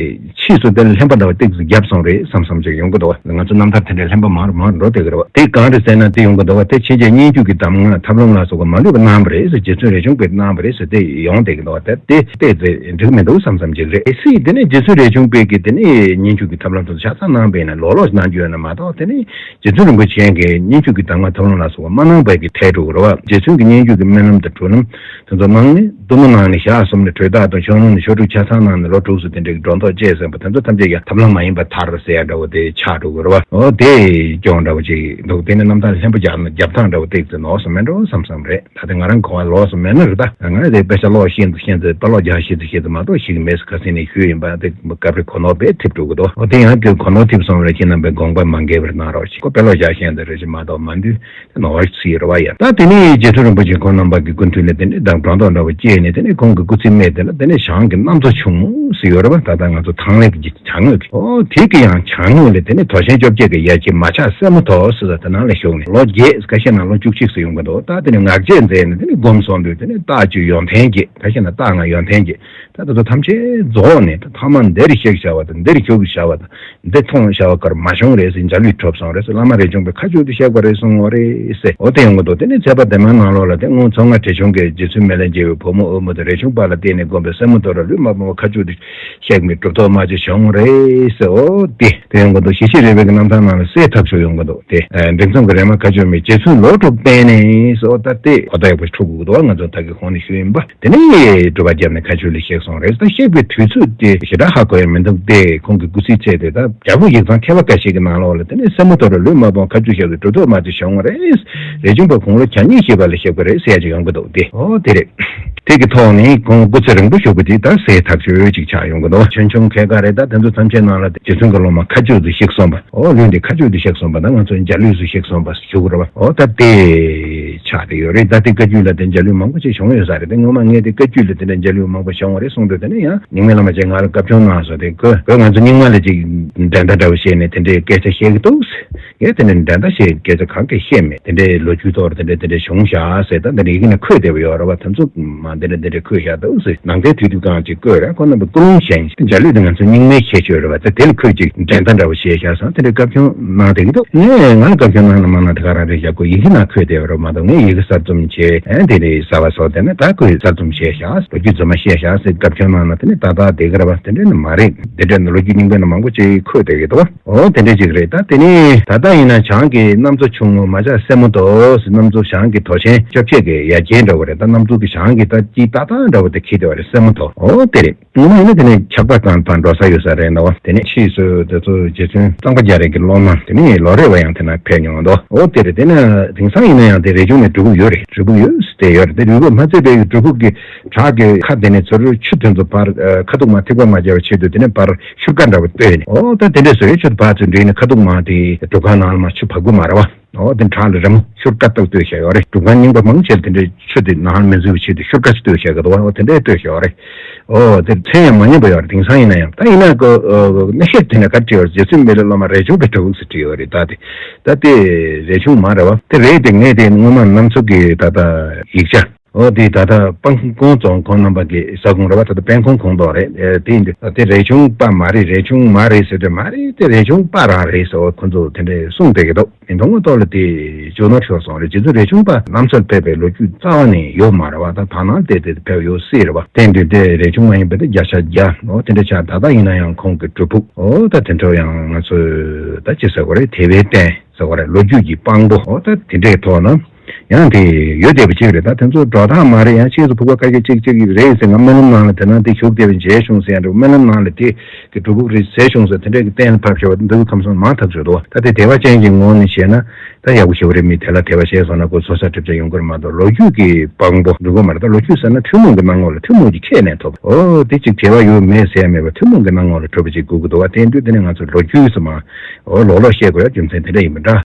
ཕྱིས་སུ་དེར་ལྷན་པ་འདྲ་བ་ཏོག་ཙམ་བརྒྱབ་སོང་རེད་བསམ་བསམ་ཅིག་ཡོང་གི་འདུག་ང་ཚོ་རྣམ་ཐར་དེ་འདྲའི་ལྷན་པ་མང་རུ་མང་རུ་འགྲོ་བསྡད་ཀྱི་རེད་བ། དེ་གང་རེད་ཟེར་ན་དེ་ཡོང་གི་འདུག་བ། དེ་ཕྱིན་ཆད་སྙན་བརྒྱུད་ཀྱི་གདམས་ངག་ཐབས་ལམ་ལ་སོགས་པ་མ་ལུས་པ་གནང་བ་རེད་ཟེར། རྗེ་བཙུན་རས་ཆུང་པས་གནང་བ་རེད་ཟེར་དེ་ཡོང་བསྡད་ཀྱི་འདུག་བ། དེ་དེ་དེ་འགྲིག་མི་འདུག་བསམ་བསམ་ཅིག་རེད། གལ་སྲིད་དེ་ནས་རྗེ་བཙུན་རས་ཆུང་པས་ཀྱིས་དེ་ནས་སྙན་བརྒྱུད་ཀྱི་ཐབས་ལམ་དེ་ཚོ་ཆ་ཚང་གནང་པས་ན་ལོག་ལོག་གནང་རྒྱུ་ཡོད་ན་མ་གཏོགས། དེ་ནས་རྗེ་བཙུན་རིན་པོ་ཆེ་གིས་སྙན་བརྒྱུད་ཀྱི་གདམས་ངག་ཐབས་ལམ་ལ་སོགས་པ་མ་གནང་བས་ཀྱི་ཐལ་འགྲོ་གི་རེད་བ། རྗེ་བཙུན་གྱི་སྙན་བརྒྱུད་ཀྱི་སྨོན་ལམ་དང་གྲོལ་ལམ། དེ་ཚོ་གནང་ནས་གཏུམ་མོ་གནང་ནས་ཞག་གསུམ་ནས་གྲོལ་སྟངས་དང་ཆོས་ལུང་ནས་ཆོ་འཕྲུལ་ཆ་ཚང་གནང་ནས་ལོ་དྲུག་ཙམ་དེ་འདྲའི་སྒྲོ་འདོགས་བཅད་ཟིན་པ་དེ་ཚོ་ཐམས་ཅད་ཀྱང་ཐབས་ལམ་མ་ཡིན་པ་མཐར་ཟེར་ཡ་འདྲ་བོ་དེ་ཆགས་འགྲོ་གི་རེད་བ། འོ་དེ་སྐྱོན་འདྲ་བོ་ཅིག་འདུག་དེ་ནི་རྣམ་ཐར་ལྷན་པ་རྒྱབ་ན་རྒྱབ་སྟངས་འདྲ་བོ་ཏོག་ཙམ་ལོགས་སུ་མེད་འགྲོ་བསམ་བསམ་རེད། ད་དེ་ང་རང་གོ་བ་ལོགས་སུ་མེད་ན་རེད། ད་ང་རང་དེ་དཔེ་ཆ་ཀློག་ཤེས་ཚོ་ཤེས་ཚོ་དཔེ་ཀློག་རྒྱག་ཤེས་ཚོ་ཤེས་ཚོ་མ་གཏོགས་ཤེས་ཀྱི་མེད་ཟེར་ཁ་སང་ནས་ཞུས་ཡིན་པ། དེ་སྐབས་རེ་གོ་ནོར་དཔེ་ཐེབས་འགྲོ་གི་འདུག་འོ་དེ་ཡང་ཁྱོད་གོ་ནོར་ཐེབས་སོང་རེད། ཁྱེད་རྣམ་པས་དགོངས་པ་མ་འགལ་བར་གནང་རོགས་ཞེས། ཁོ་དཔེ་ཀློག་རྒྱག་ཤེས་ཚོ་རེད་ཅེས་མ་གཏོགས་མ་འདུས། ནོར་སྲིད་རེད་བ་ཡ། ད་དེ་ནས་རྗེ་བཙུན་རིན་པོ་ཆེ་ཁོང་རྣམ་པ་གི་སྐུ་མདུན་ལ་དེ་ནས་སྒྲོ་འདོགས་འདྲ་བོ་བཅད་ནས་དེ་ནས་ཁོང་གི་སྐུ་ཚེའི་སྨད་དེ་ལ་དེ་ནས་ཞང་གི་གནམ་མཚོ་ཕྱུག་མོ་ཟེར་ཡོད་རེད་བ། ད་ལྟ་ང་ཚོ་ཐང་ལྷའི་གི་བྱ་དངོས་ཀྱི་འོ་དེ་གི་ཡང་བྱ་དངོས་ལ་དེ་ནས་དོ་ཤལ་བཅོ་བརྒྱད་ཀྱི་ཡ་གྱལ་མ་ཆགས་སྲས་མོ་ཐོག་ཟེར་ས་དེ་ནང་ལ་བཞུགས་ནས་ལོ་བརྒྱད་ཁ་ཤས་ནང་ལོ་བཅུ་གཅིག་ཙམ་ཡོང་གི་འདུག་ད་དེ་ནས་ངག་བཅད་མཛད་ནས་དེ་ནས་སྒོམ་སོང་དུས་དེ་ནས་རྟགས་བཅུ་ཡོན་ཏན་བརྒྱད། ཁ་ཤས་ན་རྟགས་ལྔ་ཡོན་ཏན་བརྒྱད། ད་དེ་ཚོ་ཐམས་ཅད་རྫོགས་ནས་ད་ཐ་མ་འདིར་གཤེགས་བྱ་བ་དང་འདིར་བཞུགས་བྱ་བ་དང་། འདི་མཐོང་བྱ་བ་ཀར་མ་བྱུང་རེད་ཟེར། འཇའ་ལུས་གྲུབ་སོང་རེད་ཟེར། བླ་མ་རས་ཆུང་པའི་ཁ་མཆོག་ཏུ་གཤེགས་པ་རེད་གསུངས་པ་རེད་ཟེར། འོ་དེ་ཡོང་གི་འདུག་དེ་ནས་ཚེ་དཔག་ལྡན་མའི་ནང་ལོགས་ལ་དེ་སྔོན་མཚོ་རྔ་བྲེ་ཆུང་གིས་རྗེ་བཙུན་མི་ལས་མཇལ་བའི་བུ་མོ་ཨུ་མོ་དེ་རས་ཆུང་པ་ལ་བརྟེན་ནས་བསྒོམས་པའི་སྲས་མོ་དེ་ར་ལུས་མ་སྤངས་པར་ཁ་མཆོག་ཏུ་གཤེགས་མི་གྲུབ་ཐོབ་མ་ཅིག་བྱུང་རེད་ཟེར། འོ་དེ་དེ་ཡོང་གི་འདུག་ཞི་བྱེད་རོལ་པའི་གི་རྣམ་ཐར་ནང་ལ་གསལ་ཐག་ཆོད་ཡོང་གི་འདུག་དེ་འབྲིང་ཚོམ་གྱི་རེ་མ་ཁ་ཆོད་མི་རྗེ་བཙུན་ལོ་དྲུག་བསྟེན་ནས་ཟེར། འོ་ད་དེ་གོ་བརྡ་ཡག་པོ་འཁྲུག་གི་འདུག་ང་ཚོ་ད་གི་གོང་ནས་ཞུས་ཡིན་པ། དེ་ནས་སྒྲུབ་པ་བརྒྱབ་ནས་མཁའ་སྤྱོད་ལ་གཤེགས། སོང་རེད། ད་གཤེགས་པའི་དུས་ཚོད་དེ་ཞེ་དྲག་ཧ་གོ་ཡ་མི་འདུག་སྟེ། ཁོང་གི་སྐུ་ཚེའི་ཚད་དེ་ད་རྒྱལ་པོ་ཡིག་ཚང་མཁས་པ་འགའ་ཞིག་གི་ནང་ལོགས་ལ་དེ་ནས་སེན་མོ་དོ་རུ་ལུས་མ་སྤངས་ཁ་མཆུ་བཞག་སྟེ་གྲུབ་ཐོབ་མ་དེ་བྱུང་བ་རེད། རས་ཆུང་པ་དགུང་ལོ་གྱ་གཉིས་བཞེས་པ་ལ་གཤེགས་པ་རེད་ཟེར་ཡ་ཅིག་ཡོང་གི་འདུག་སྟེ། ཨོ་དེ་རེད། དེ་གི་ཐོག་ནས་ཁོང་སྐུ་ཚེ་རིང་པོ་བཞུགས་པ་དེ་ད་གསལ་ཐག་ཆོད་ཅིག་ཆགས་ཡོང་གི་འདུག་ཆོས་སྐྱོང་མཁས་དགའ་རེད། ད་དེ་ཚོ་ཐམས་ཅད་ནང་ལ་རྗེ་བཙུན་གྱི་སློབ་མ་མཁའ་སྤྱོད་དུ་གཤེགས་སོང་བ། ཨོ་ལུས་འདི་མཁའ་སྤྱོད་དུ་གཤེགས་སོང་བ། ད་ང་ཚོ་འཇའ་ལུས་སུ་གཤེགས་སོང་བ་ཞུ་དགོས་རེད་བ། ཨོ་ད་དེ་ཆགས་བསྡད་ཡོད་རེད། ད་དེ་བཀའ་བརྒྱུད་ལ་དེ་འཇའ་ལུས་མང་པོ་ཅིག་བྱུང་ཡོད་ས་རེད། དེ་སྔོན་མ་ངས་དེ་བཀའ་བརྒྱུད་ལ་དེ་འདྲ་འཇའ་ལུས་མང་པོ་བྱུང་བ་རེད་གསུངས་འདུག་དེ་ནས་ཡང་རྙིང་མའི་བླ་མ་ཅིག་ང་ལ་བཀའ་བཀྱོན་གནང་སོང་། དེ་ཁོས་ཁོས་ང་ཚོ་རྙིང་མ་ལ་ཅིག་འགྲན་ཟླ་འདྲ་བོ་བཤད་ནས་དེ་འདྲའི་སྐད་ཆ་བཤད་ཀྱི་འདུག་ངས་དེ་ནས་འགྲན་ཟླ་བཤད་སྐད་ཆ་གང་གས་བཤད་མེད། དེ་འདྲའི་ལོ་རྒྱུས་ཐོག་དེ་འདྲ་དེ་འདྲ་བྱུང་བཞག་ཟེར། ད་འདི་འདྲ་ཡི་གེ་ནང་འཁོད་བསྡད་པ་ཡོད་རེད་བ། དེ་ཚོ་མ་འདི་འདྲ་འདི་འདྲ་འཁོད་བཞག་འདུག་ཟེར། ནང་པའི་དུས་དུས་གང་ཅིག་བཀོད་རེད། ཁོ་རྣམ་པའི་ཀུན་སློང་གཞན་ཞིག་འཇའ་ལུས་དེ་ང་ཚོ་རྙིང་མའི་ཁྱད་ཆོས་རེད་བ། ད་དེ་ལ་ཁོས་ཅིག་འགྲན་ཟླ་འདྲ་བོ་བྱས་བཞག་ཟེར་དེ་འདྲའི་བཀའ་བཀྱོན་གནང་བསྡད་ཀྱི་འདུག་ངས་ང་ལ་བཀའ་བཀྱོན་གནང་ན་མ་གནང་དེ་ག་རང་རེད། ཡག་པོ་ཡི་གེ་ནང་འཁོད་བསྡད་པ་རེད་མ་གཏོགས། ངས་ཡི་གེ་གསར་རྩོམ་བྱས། ཨེ་དེ་ནས་གསར་པ་བཟོ། དེ་ནས་ད་ཁོས་གསར་རྩོམ་བྱས་བཞག་ལོ་རྒྱུས་རྫུན་མ་བཤད་བཞག་ཟེར་བཀའ་བཀྱོན་གནང་ན་དེ་ནས་ད་ལྟ་བསྡད་ཀྱི་རེད་བ། དེ་འདྲ་ནི་མ་རེད། དེ་འདྲ་ནི་ལོ་རྒྱུས་རྙིང་པའི་ནང་མང་པོ་ཅིག་འཁོད་བསྡད་ཀྱི་འདུག་ཨོ་དེ་འདྲ་ཅིག་རེད། ད་དེ་ནས་ད་ལྟ་ཡིན་ན་བྱང་གི་གནམ་མཚོ་ཆུང་ངུ་མ་ཆགས་སེན་མོ་དོ་ཟེར། གནམ་མཚོ་བྱང་གི་དོ་ཆེན་བཅོ་བརྒྱད་ཀྱི་ཡ་གྱལ་འདྲ་བོ་རེད། ད་གནམ་མཚོ་གི་བྱང་གི་ད་དཀྱིལ་ཏག་ཏག་འདྲ་བོ་དེ་འཁྱིལ་བསྡད་པ་རེད། སེན་མོ་དོ། ཨོ་དེ་རེད། སྔོན་མ་ཡིན་ན་དེ་ནས་ཆགས་པ་གང་ཕར་འགྲོ་ས་ཡོད་ས་རེད་འདུག་བ། དེ་ནས་ཕྱིས་སུ་དེ་ཚོ་རྗེ་བཙུན་གཙང་པ་རྒྱ་རས་ཀྱི་སློབ་མ་དེ་ནས་ལོ་རས་པ་ཡང་དེ་ན་ཕེབས་མྱོང་འདུག་ཨོ་དེ་རེད། དེ་ན་དེང་སང་ཡིན་ན་ཡང་དེ་རས་ཆུང་ནས་སྒྲུབ་ཕུག་ཡོད་རེད། སྒྲུབ་ཕུག་ཡོད་དེ་ཡོད་རེད། དེ་རུས་པ་མ་བཙེམས་པའི་སྒྲུབ་ཕུག་གི་བྲག་གི་ཁ་དེ་ནས་ཚུར་ཆུ་དེ་ཚོ་ཕར་ཨ་ཁ་ཐུག་མ་ཐིགས་པ་མ་རྒྱག་པའི་ཆེད་དུ་དེ་ནས་ཕར་ཤུར་ཀ་འདྲ་བོ་བཏོད་ནས། ཨོ་ད་དེ་འདྲས་བཟོ་ཡས་ཆུ་ཕར་ཚུར་འདྲེས་ནས་ཁ་ཐུག་མ་དེ་སྒྲུབ་ཁང་ནང་ལ་མ་ཆུ་བབས་ཀྱི་མ་རེད་བ། ཨོ་དེ་བྲག་ལ་རི་མོ་ཤུར་ཀ་ཏག་བཏོད་བཞག་ཡོད་རེད། སྒྲུབ་ཁང་རྙིང་པ་མང་ཆེ་དེ་འདྲའི་ཆུ་དེ་ནང་ལ་མི་འཛུལ་བའི་ཆེད་དུ་ཤུར་ཀ་ཅིག་བཏོད་བཞག་གི་འདུག་བ། ཨོ་དེ་འདྲས་བཏོད་བཞག་ཡོད་རེད། ཨོ་དེ་མཚན་ཡང་མ་ཉམས་པ་ཡོད་རེད། དེང་སང་ཡིན་ན་ཡང་། ད་ཡིན་ན་ཀོ་ཨོ་གནས་བཤད་དེ་ནས་ག་རེ་བྲིས་ཡོད་རེད། རྗེ་བཙུན་མི་ལའི་སློབ་མ་རས་ཆུང་གི་སྒྲུབ་ཕུག་ཟེར་བྲིས་ཡོད་རེད། ད་དེ་ད་དེ་རས་ཆུང་མ་རེད་བ། དེ་རེད། དེ་ངས་དེ་སྔོན་མ་གནམ་མཚོ་གི་ད་ལྟ་ཡིག་ཆ། ཨོ་དེ་ད་ལྟ་སྤང་ཁོང་རྫོང་ཁོང་རྣམ་པ་གི་ས་ཁོངས་རེད་བ། ད་ལྟ་སྤང་ཁོང་ཁོངས་གཏོགས་རེད། ཨེ་དེ་ཡིན་དུས་དེ་རས་ཆུང་པ་མ་རེད། རས་ཆུང་མ་རེད་ཟེར་དུས་མ་རེད། དེ་རས་ཆུང་པ་རང་རེད་ཟེར་བ་ཁོ་ཚོ་དེ་འདྲས་གསུངས་བསྡད་ཀྱི་འདུག་མི་མཐོང་བ་ཐོག་ལ་དེ་ཇོ་ནོར་ཤོར་སོང་རེད། རྗེ་བཙུན་རས་ཆུང་པ་གནམ་མཚོར་ཕེབས་པའི་ལོ་རྒྱུས་རྩ་བ་ནས་ཡོད་མ་རེད་བ། ད་དག་སྣང་བལྟས་ཏེ་ཕེབས་ཡོད་སྲིད་རེད་བ། དེ་འདུག་དེ་རས་ཆུང་མ་ཡིན་པ་དེ་བརྒྱ་ཆ་བརྒྱ། ཨོ་དེ་འདྲ་ཆགས། ད་ལྟ་ཡིན་ན་ཡང་ཁོང་གི་སྒྲུབ་ཕུག་ཨོ་ད་དེ་འདྲ་ཡང་ང་ཚོས་ད་ཅི་ཟེར་དགོས་རེད། དེ་བའི་རྟེན་ཟེར་དགོས་རེད། ལོ་རྒྱུས་ཀྱི་དཔང་པོ་ཨོ་ད་དེ་འདྲའི་ཐོག་ན་ཡང་དེ་ཡོད་བསྡད་པ་ཅིག་རེད། ད་དེ་ཚོ་འགྲོ་སྟངས་མ་རེད། ཡང་ཕྱིས་སུ་ཕུག་པ་ཁ་ཤས་ཅིག་ཅིག་རེད་ཟེར། ང་སྨོན་ལམ་ནང་ལ་དེ་ན་དེ་བཞུགས་བསྡད་པའི་མཇལ་བྱུང་ཟེར་ཡང་འགྲོ། སྨོན་ལམ་ནང་ལ་དེ་གི་སྒྲུབ་ཕུག་རེད་ཟེར་བྱུང་ཟེར། དེ་འདྲའི་གི་གཏན་ལ་ཕབ་བྱས་པ་འདུག་ཁམས་སངས་མང་ཐག་ཆོད་འདུག་ད་དེ་དད་པ་ཅན་གྱི་ངོས་ནས་བཤད་ན་ད་ཡག་པོ་ཞེ་པོ་རེད། མི་དེ་ལ་དད་པ་བྱས་སོང་ན་ཁོ་ཚོགས་བསགས་སྒྲིབ་སྦྱང་ཡོང་གི་རེད་མ་གཏོགས། ལོ་རྒྱུས་ཀྱི་དཔང་པོ་འགྲོ་གི་མ་རེད། ད་ལོ་རྒྱུས་ཟེར་ན་ཐུན་མོང་གི་སྣང་ངོ་ལ་ཐུན་མོང་གི་ཁྱད་ནས་ཐོབ། ཨོ་དེ་ཅིག་འབྲེལ་བ་ཡོད་མེད་ཟེར་ཡ་མེད་པ་ཐུན་མོང་གི་སྣང་ངོ་ལ་གྲུབ་པ་ཅིག་དགོས་ཀྱི་འདུག་བ། དེ་ཡིན་དུས་དེ་ནས་ང་ཚོ་ལོ་རྒྱུས་ཟེར་མ་ཨོ་ལོག་ལོག་བཤད་དགོས་ཡ་རྒྱུ་མཚན་དེ་འདྲ་ཡིན་པ་འདྲ།